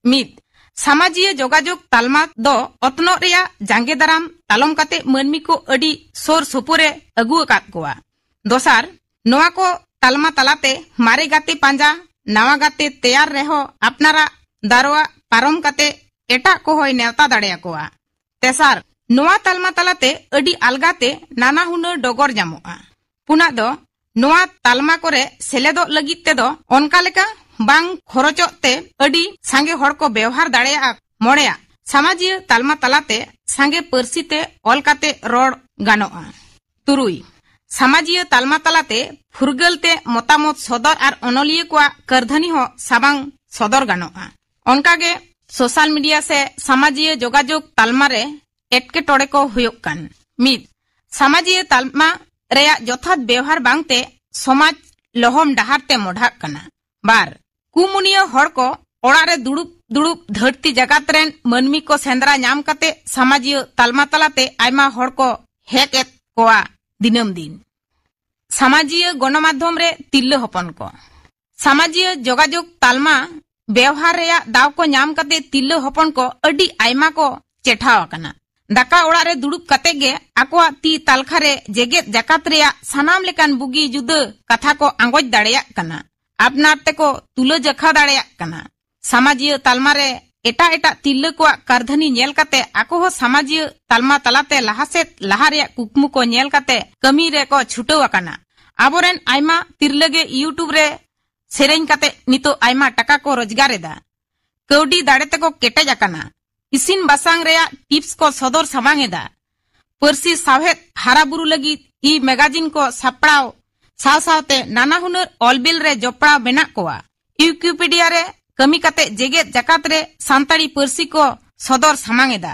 ᱢᱤᱫ, ᱥᱟᱢᱟᱡᱤᱭᱟᱹ ᱡᱳᱜᱟᱡᱳᱜᱽ ᱛᱟᱞᱢᱟ ᱫᱚ ᱚᱛᱱᱚᱜ ᱨᱮᱭᱟᱜ ᱡᱟᱸᱜᱮ ᱫᱟᱨᱟᱢ ᱛᱟᱞᱚᱢ ᱠᱟᱛᱮ ᱢᱟᱹᱱᱢᱤ ᱠᱚ ᱟᱹᱰᱤ ᱥᱳᱨ ᱥᱳᱯᱳᱨ ᱮ ᱟᱹᱜᱩ ᱟᱠᱟᱫ ᱠᱚᱣᱟ᱾ ᱫᱚᱥᱟᱨ, ᱱᱚᱣᱟ ᱠᱚ ᱛᱟᱞᱢᱟ ᱛᱟᱞᱟᱛᱮ ᱢᱟᱨᱮ ᱜᱟᱛᱮ ᱯᱟᱸᱡᱟ, ᱱᱟᱣᱟ ᱜᱟᱛᱮ ᱛᱮᱭᱟᱨ ᱨᱮᱦᱚᱸ ᱟᱯᱱᱟᱨᱟᱜ ᱫᱟᱨᱣᱟ ᱯᱟᱨᱚᱢ ᱠᱟᱛᱮ ᱮᱴᱟᱜ ᱠᱚᱦᱚᱸᱭ ᱱᱮᱣᱛᱟ ᱫᱟᱲᱮᱭᱟᱠᱚᱣᱟ᱾ ᱛᱮᱥᱟᱨ, ᱱᱚᱣᱟ ᱛᱟᱞᱢᱟ ᱛᱟᱞᱟᱛᱮ ᱟᱹᱰᱤ ᱟᱞᱜᱟᱛᱮ ᱱᱟᱱᱟ ᱦᱩᱱᱟᱹᱨ ᱰᱚᱜᱚᱨ ᱧᱟᱢᱚᱜᱼᱟ᱾ ᱯᱩᱱᱟᱜ ᱫᱚ, ᱱᱚᱣᱟ ᱛᱟᱞᱢᱟ ᱠᱚᱨᱮ ᱥᱮᱞᱮᱫᱚᱜ ᱞᱟᱹᱜᱤᱫ ᱛᱮᱫᱚ ᱚᱱᱠᱟ ᱞᱮᱠᱟ ᱵᱟᱝ ᱠᱷᱚᱨᱚᱪᱚᱜ ᱛᱮ ᱟᱹᱰᱤ ᱥᱟᱸᱜᱮ ᱦᱚᱲ ᱠᱚ ᱵᱮᱣᱦᱟᱨ ᱫᱟᱲᱮᱭᱟᱜᱼᱟ᱾ ᱢᱚᱬᱮᱭᱟᱜ, ᱥᱟᱢᱟᱡᱤᱭᱟᱹ ᱛᱟᱞᱢᱟ ᱛᱟᱞᱟᱛᱮ ᱥᱟᱸᱜᱮ ᱯᱟᱹᱨᱥᱤ ᱛᱮ ᱚᱞ ᱠᱟᱛᱮ ᱨᱚᱲ ᱜᱟᱱᱚᱜᱼᱟ᱾ ᱛᱩᱨᱩᱭ, ᱥᱟᱢᱟᱡᱤᱭᱟᱹ ᱛᱟᱞᱢᱟ ᱛᱟᱞᱟᱛᱮ ᱯᱷᱩᱨᱜᱟᱹᱞ ᱛᱮ ᱢᱚᱛᱟᱢᱚᱛ ᱥᱚᱫᱚᱨ ᱟᱨ ᱚᱱᱚᱞᱤᱭᱟᱹ ᱠᱚᱣᱟᱜ ᱠᱟᱹᱨᱫᱷᱟᱹᱱᱤ ᱦᱚᱸ ᱥᱟᱵᱟᱝ ᱥᱚᱫᱚᱨ ᱜᱟᱱᱚᱜᱼᱟ᱾ ᱚᱱᱠᱟᱜᱮ ᱥᱳᱥᱟᱞ ᱢᱤᱰᱤᱭᱟ ᱥᱮ ᱥᱟᱢᱟᱡᱤᱭᱟᱹ ᱡᱳᱜᱟᱡᱳᱜᱽ ᱛᱟᱞᱢᱟ ᱨᱮ ᱮᱴᱠᱮᱴᱚᱬᱮ ᱠᱚ ᱦᱩᱭᱩᱜ ᱠᱟᱱ᱾ ᱢᱤᱫ, ᱥᱟᱢᱟᱡᱤᱭᱟᱹ ᱛᱟᱞᱢᱟ ᱨᱮᱭᱟᱜ ᱡᱚᱛᱷᱟᱛ ᱵᱮᱣᱦᱟᱨ ᱵᱟᱝᱛᱮ ᱥᱚᱢᱟᱡᱽ ᱞᱚᱦᱚᱢ ᱰᱟᱦᱟᱨ ᱛᱮ ᱢᱚᱰᱷᱟᱜ ᱠᱟᱱᱟ᱾ ᱵᱟᱨ, ᱠᱩᱢᱩᱱᱤᱭᱟᱹ ᱦᱚᱲ ᱠᱚ ᱚᱲᱟᱜ ᱨᱮ ᱫᱩᱲᱩᱵ ᱫᱩᱲᱩᱵ ᱫᱷᱟᱹᱨᱛᱤ ᱡᱟᱠᱟᱛ ᱨᱮᱱ ᱢᱟᱹᱱᱢᱤ ᱠᱚ ᱥᱮᱸᱫᱽᱨᱟ ᱧᱟᱢ ᱠᱟᱛᱮ ᱥᱟᱢᱟᱡᱤᱭᱟᱹ ᱛᱟᱞᱢᱟ ᱛᱟᱞᱟᱛᱮ ᱟᱭᱢᱟ ᱦᱚᱲ ᱠᱚ ᱦᱮᱡ ᱮᱫ ᱠᱚᱣᱟ ᱫᱤᱱᱟᱹᱢ ᱫᱤᱱ᱾ ᱥᱟᱢᱟᱡᱤᱭᱟᱹ ᱜᱚᱱᱚᱢᱟᱫᱽᱫᱷᱚᱢ ᱨᱮ ᱛᱤᱨᱞᱟᱹ ᱦᱚᱯᱚᱱ ᱠᱚ᱾ ᱥᱟᱢᱟᱡᱤᱭᱟᱹ ᱡᱳᱜᱟᱡᱳᱜᱽ ᱛᱟᱞᱢᱟ ᱵᱮᱣᱦᱟᱨ ᱨᱮᱭᱟᱜ ᱫᱟᱣ ᱠᱚ ᱧᱟᱢ ᱠᱟᱛᱮ ᱛᱤᱨᱞᱟᱹ ᱦᱚᱯᱚᱱ ᱠᱚ ᱟᱹᱰᱤ ᱟᱭᱢᱟ ᱠᱚ ᱪᱮᱴᱷᱟᱣ ᱟᱠᱟᱱᱟ᱾ ᱫᱟᱠᱟ ᱚᱲᱟᱜ ᱨᱮ ᱫᱩᱲᱩᱵ ᱠᱟᱛᱮ ᱜᱮ ᱟᱠᱚᱣᱟᱜ ᱛᱤ ᱛᱟᱞᱠᱷᱟ ᱨᱮ ᱡᱮᱜᱮᱛ ᱡᱟᱠᱟᱛ ᱨᱮᱭᱟᱜ ᱥᱟᱱᱟᱢ ᱞᱮᱠᱟᱱ ᱵᱩᱜᱤ ᱡᱩᱫᱟᱹ ᱠᱟᱛᱷᱟ ᱠᱚ ᱟᱸᱜᱚᱪ ᱫᱟᱲᱮᱭᱟᱜ ᱠᱟᱱᱟ᱾ ᱟᱯᱱᱟᱨ ᱛᱮᱠᱚ ᱛᱩᱞᱟᱹ ᱡᱟᱠᱷᱟ ᱫᱟᱲᱮᱭᱟᱜ ᱠᱟᱱᱟ᱾ ᱥᱟᱢᱟᱡᱤᱭᱟᱹ ᱛᱟᱞᱢᱟ ᱨᱮ ᱮᱴᱟᱜ ᱮᱴᱟᱜ ᱛᱤᱨᱞᱟᱹ ᱠᱚᱣᱟᱜ ᱠᱟᱹᱨᱫᱷᱟᱹᱱᱤ ᱧᱮᱞ ᱠᱟᱛᱮ ᱟᱠᱚ ᱦᱚᱸ ᱥᱟᱢᱟᱡᱤᱭᱟᱹ ᱛᱟᱞᱢᱟ ᱛᱟᱞᱟᱛᱮ ᱞᱟᱦᱟ ᱥᱮᱫ ᱞᱟᱦᱟ ᱨᱮᱭᱟᱜ ᱠᱩᱠᱢᱩ ᱠᱚ ᱧᱮᱞ ᱠᱟᱛᱮ ᱠᱟᱹᱢᱤ ᱨᱮᱠᱚ ᱪᱷᱩᱴᱟᱹᱣ ᱟᱠᱟᱱᱟ᱾ ᱟᱵᱚᱨᱮᱱ ᱟᱭᱢᱟ ᱛᱤᱨᱞᱟᱹ ᱜᱮ YouTube ᱨᱮ ᱥᱮᱨᱮᱧ ᱠᱟᱛᱮ ᱱᱤᱛᱚᱜ ᱟᱭᱢᱟ ᱴᱟᱠᱟ ᱠᱚ ᱨᱳᱡᱽᱜᱟᱨ ᱮᱫᱟ᱾ ᱠᱟᱹᱣᱰᱤ ᱫᱟᱲᱮ ᱛᱮᱠᱚ ᱠᱮᱴᱮᱡ ᱟᱠᱟᱱᱟ᱾ ᱤᱥᱤᱱ ᱵᱟᱥᱟᱝ ᱨᱮᱭᱟᱜ tips ᱠᱚ ᱥᱚᱫᱚᱨ ᱥᱟᱢᱟᱝ ᱮᱫᱟ᱾ ᱯᱟᱹᱨᱥᱤ ᱥᱟᱶᱦᱮᱫ ᱦᱟᱨᱟ ᱵᱩᱨᱩ ᱞᱟᱹᱜᱤᱫ e-magazine ᱠᱚ ᱥᱟᱯᱲᱟᱣ ᱥᱟᱶ ᱥᱟᱶᱛᱮ ᱱᱟᱱᱟ ᱦᱩᱱᱟᱹᱨ ᱚᱞᱵᱤᱞ ᱨᱮ ᱡᱚᱯᱲᱟᱣ ᱢᱮᱱᱟᱜ ᱠᱚᱣᱟ᱾ Wikipedia ᱨᱮ ᱠᱟᱹᱢᱤ ᱠᱟᱛᱮ ᱡᱮᱜᱮᱛ ᱡᱟᱠᱟᱛ ᱨᱮ ᱥᱟᱱᱛᱟᱲᱤ ᱯᱟᱹᱨᱥᱤ ᱠᱚ ᱥᱚᱫᱚᱨ ᱥᱟᱢᱟᱝ ᱮᱫᱟ᱾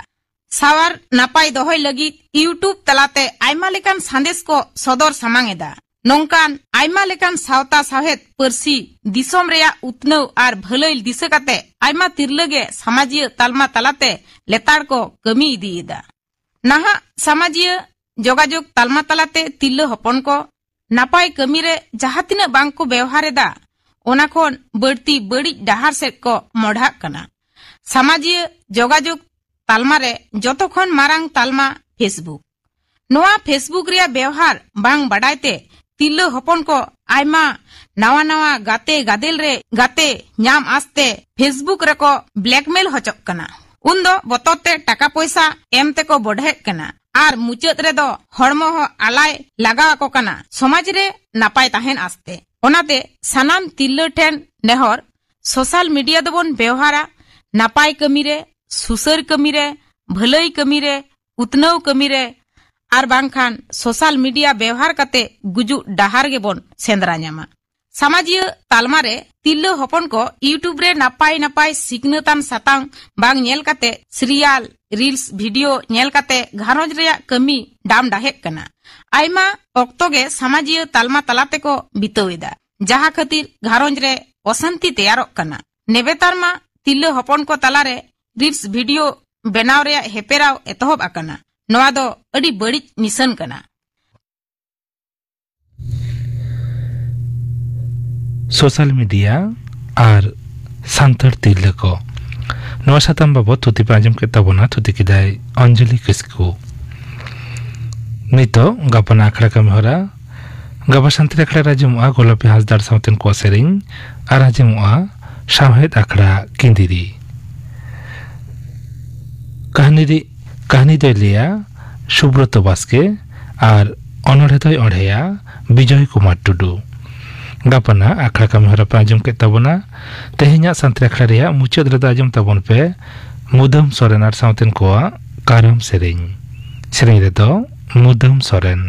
ᱥᱟᱶᱟᱨ ᱱᱟᱯᱟᱭ ᱫᱚᱦᱚᱭ ᱞᱟᱹᱜᱤᱫ YouTube ᱛᱟᱞᱟᱛᱮ ᱟᱭᱢᱟ ᱞᱮᱠᱟᱱ ᱥᱟᱸᱫᱮᱥ ᱠᱚ ᱥᱚᱫᱚᱨ ᱥᱟᱢᱟᱝ ᱮᱫᱟ᱾ ᱱᱚᱝᱠᱟᱱ ᱟᱭᱢᱟ ᱞᱮᱠᱟᱱ ᱥᱟᱶᱛᱟ ᱥᱟᱶᱦᱮᱫ ᱯᱟᱹᱨᱥᱤ ᱫᱤᱥᱚᱢ ᱨᱮᱭᱟᱜ ᱩᱛᱱᱟᱹᱣ ᱟᱨ ᱵᱷᱟᱹᱞᱟᱹᱭ ᱫᱤᱥᱟᱹ ᱠᱟᱛᱮ ᱟᱭᱢᱟ ᱛᱤᱨᱞᱟᱹ ᱜᱮ ᱥᱟᱢᱟᱡᱤᱭᱟᱹ ᱛᱟᱞᱢᱟ ᱛᱟᱞᱟᱛᱮ ᱞᱮᱛᱟᱲ ᱠᱚ ᱠᱟᱹᱢᱤ ᱤᱫᱤᱭᱮᱫᱟ᱾ ᱱᱟᱦᱟᱜ ᱥᱟᱢᱟᱡᱤᱭᱟᱹ ᱡᱳᱜᱟᱡᱳᱜᱽ ᱛᱟᱞᱢᱟ ᱛᱟᱞᱟᱛᱮ ᱛᱤᱨᱞᱟᱹ ᱦᱚᱯᱚᱱ ᱠᱚ ᱱᱟᱯᱟᱭ ᱠᱟᱹᱢᱤ ᱨᱮ ᱡᱟᱦᱟᱸ ᱛᱤᱱᱟᱹᱜ ᱵᱟᱝ ᱠᱚ ᱵᱮᱣᱦᱟᱨ ᱮᱫᱟ, ᱚᱱᱟ ᱠᱷᱚᱱ ᱵᱟᱹᱲᱛᱤ ᱵᱟᱹᱲᱤᱡ ᱰᱟᱦᱟᱨ ᱥᱮᱫ ᱠᱚ ᱢᱚᱰᱷᱟᱜ ᱠᱟᱱᱟ᱾ ᱥᱟᱢᱟᱡᱤᱭᱟᱹ ᱡᱳᱜᱟᱡᱳᱜᱽ ᱛᱟᱞᱢᱟ ᱨᱮ ᱡᱚᱛᱚ ᱠᱷᱚᱱ ᱢᱟᱨᱟᱝ ᱛᱟᱞᱢᱟ Facebook᱾ ᱱᱚᱣᱟ Facebook ᱨᱮᱭᱟᱜ ᱵᱮᱣᱦᱟᱨ ᱵᱟᱝ ᱵᱟᱰᱟᱭ ᱛᱮ ᱛᱤᱨᱞᱟᱹ ᱦᱚᱯᱚᱱ ᱠᱚ ᱟᱭᱢᱟ ᱱᱟᱣᱟ ᱱᱟᱣᱟ ᱜᱟᱛᱮ ᱜᱟᱫᱮᱞ ᱨᱮ ᱜᱟᱛᱮ ᱧᱟᱢ ᱟᱥᱛᱮ Facebook ᱨᱮᱠᱚ blackmail ᱦᱚᱪᱚᱜ ᱠᱟᱱᱟ᱾ ᱩᱱᱫᱚ ᱵᱚᱛᱚᱨ ᱛᱮ ᱴᱟᱠᱟ ᱯᱚᱭᱥᱟ ᱮᱢ ᱛᱮᱠᱚ ᱵᱚᱰᱦᱮᱜ ᱠᱟᱱᱟ ᱟᱨ ᱢᱩᱪᱟᱹᱫ ᱨᱮᱫᱚ ᱦᱚᱲᱢᱚ ᱦᱚᱸ ᱟᱞᱟᱭ ᱞᱟᱜᱟᱣ ᱟᱠᱚ ᱠᱟᱱᱟ ᱥᱚᱢᱟᱡᱽ ᱨᱮ ᱱᱟᱯᱟᱭ ᱛᱟᱦᱮᱱ ᱟᱥᱛᱮ᱾ ᱚᱱᱟᱛᱮ ᱥᱟᱱᱟᱢ ᱛᱤᱨᱞᱟᱹ ᱴᱷᱮᱱ ᱱᱮᱦᱚᱨ, social media ᱫᱚᱵᱚᱱ ᱵᱮᱣᱦᱟᱨᱟ ᱱᱟᱯᱟᱭ ᱠᱟᱹᱢᱤ ᱨᱮ, ᱥᱩᱥᱟᱹᱨ ᱠᱟᱹᱢᱤ ᱨᱮ, ᱵᱷᱟᱹᱞᱟᱹᱭ ᱠᱟᱹᱢᱤ ᱨᱮ, ᱩᱛᱱᱟᱹᱣ ᱠᱟᱹᱢᱤ ᱨᱮ, ᱟᱨ ᱵᱟᱝᱠᱷᱟᱱ social media ᱵᱮᱣᱦᱟᱨ ᱠᱟᱛᱮ ᱜᱩᱡᱩᱜ ᱰᱟᱦᱟᱨ ᱜᱮᱵᱚᱱ ᱥᱮᱸᱫᱽᱨᱟ ᱧᱟᱢᱟ᱾ ᱥᱟᱢᱟᱡᱤᱭᱟᱹ ᱛᱟᱞᱢᱟ ᱨᱮ ᱛᱤᱨᱞᱟᱹ ᱦᱚᱯᱚᱱ ᱠᱚ YouTube ᱨᱮ ᱱᱟᱯᱟᱭ ᱱᱟᱯᱟᱭ ᱥᱤᱠᱷᱱᱟᱹᱛᱟᱱ ᱥᱟᱛᱟᱢ ᱵᱟᱝ ᱧᱮᱞ ᱠᱟᱛᱮ serial, reels, video ᱧᱮᱞ ᱠᱟᱛᱮ ᱜᱷᱟᱨᱚᱸᱡᱽ ᱨᱮᱭᱟᱜ ᱠᱟᱹᱢᱤ ᱰᱟᱢ ᱰᱟᱦᱮᱜ ᱠᱟᱱᱟ᱾ ᱟᱭᱢᱟ ᱚᱠᱛᱚ ᱜᱮ ᱥᱟᱢᱟᱡᱤᱭᱟᱹ ᱛᱟᱞᱢᱟ ᱛᱟᱞᱟ ᱛᱮᱠᱚ ᱵᱤᱛᱟᱹᱣ ᱮᱫᱟ, ᱡᱟᱦᱟᱸ ᱠᱷᱟᱹᱛᱤᱨ ᱜᱷᱟᱨᱚᱸᱡᱽ ᱨᱮ ᱚᱥᱟᱱᱛᱤ ᱛᱮᱭᱟᱨᱚᱜ ᱠᱟᱱᱟ᱾ ᱱᱮᱵᱮᱛᱟᱨ ᱢᱟ ᱛᱤᱨᱞᱟᱹ ᱦᱚᱯᱚᱱ ᱠᱚ ᱛᱟᱞᱟᱨᱮ reels video ᱵᱮᱱᱟᱣ ᱨᱮᱭᱟᱜ ᱦᱮᱯᱮᱨᱟᱣ ᱮᱛᱚᱦᱚᱵ ᱟᱠᱟᱱᱟ᱾ ᱱᱚᱣᱟ ᱫᱚ ᱟᱹᱰᱤ ᱵᱟᱹᱲᱤᱡ ᱱᱤᱥᱟᱹᱱ ᱠᱟᱱᱟ᱾ ᱥᱳᱥᱟᱞ ᱢᱤᱰᱤᱭᱟ ᱟᱨ ᱥᱟᱱᱛᱟᱲ ᱛᱤᱨᱞᱟᱹ ᱠᱚ, ᱱᱚᱣᱟ ᱥᱟᱛᱟᱢ ᱵᱟᱵᱚᱛ ᱛᱷᱩᱛᱤ ᱯᱮ ᱟᱸᱡᱚᱢ ᱠᱮᱫ ᱛᱟᱵᱚᱱᱟ᱾ ᱛᱷᱩᱛᱤ ᱠᱮᱫᱟᱭ ᱚᱧᱡᱚᱞᱤ ᱠᱤᱥᱠᱩ᱾ ᱱᱤᱛᱚᱜ ᱜᱟᱯᱟᱱ ᱟᱠᱷᱲᱟ ᱠᱟᱹᱢᱤ ᱦᱚᱨᱟ᱾ ᱜᱟᱯᱟ ᱥᱟᱱᱛᱟᱲ ᱟᱠᱷᱲᱟ ᱨᱮ ᱟᱸᱡᱚᱢᱚᱜᱼᱟ ᱜᱳᱞᱟᱯᱤ ᱦᱟᱸᱥᱫᱟᱲ ᱥᱟᱶᱛᱮᱱ ᱠᱚᱣᱟᱜ ᱥᱮᱨᱮᱧ ᱟᱨ ᱟᱸᱡᱚᱢᱚᱜᱼᱟ ᱥᱟᱶᱦᱮᱫ ᱟᱠᱷᱲᱟ ᱠᱤᱸᱫᱤᱨᱤ᱾ ᱠᱟᱹᱦᱱᱤ ᱨᱤ-, ᱠᱟᱹᱦᱱᱤ ᱫᱚᱭ ᱞᱟᱹᱭᱟ ᱥᱩᱵᱨᱚᱛᱚ ᱵᱟᱥᱠᱮ ᱟᱨ ᱚᱱᱚᱬᱦᱮ ᱫᱚᱭ ᱚᱬᱦᱮᱭᱟ ᱵᱤᱡᱚᱭ ᱠᱩᱢᱟᱨ ᱴᱩᱰᱩ᱾ ᱜᱟᱯᱟᱱᱟᱜ ᱟᱠᱷᱲᱟ ᱠᱟᱹᱢᱤ ᱦᱚᱨᱟ ᱯᱮ ᱟᱸᱡᱚᱢ ᱠᱮᱫ ᱛᱟᱵᱚᱱᱟ᱾ ᱛᱮᱦᱮᱧᱟᱜ ᱥᱟᱱᱛᱟᱲᱤ ᱟᱠᱷᱲᱟ ᱨᱮᱭᱟᱜ ᱢᱩᱪᱟᱹᱫ ᱨᱮᱫᱚ ᱟᱸᱡᱚᱢ ᱛᱟᱵᱚᱱ ᱯᱮ ᱢᱩᱫᱟᱹᱢ ᱥᱚᱨᱮᱱ ᱟᱨ ᱥᱟᱶᱛᱮᱱ ᱠᱚᱣᱟᱜ ᱠᱟᱨᱟᱢ ᱥᱮᱨᱮᱧ᱾ ᱥᱮᱨᱮᱧ ᱨᱮᱫᱚ ᱢᱩᱫᱟᱹᱢ ᱥᱚᱨᱮᱱ᱾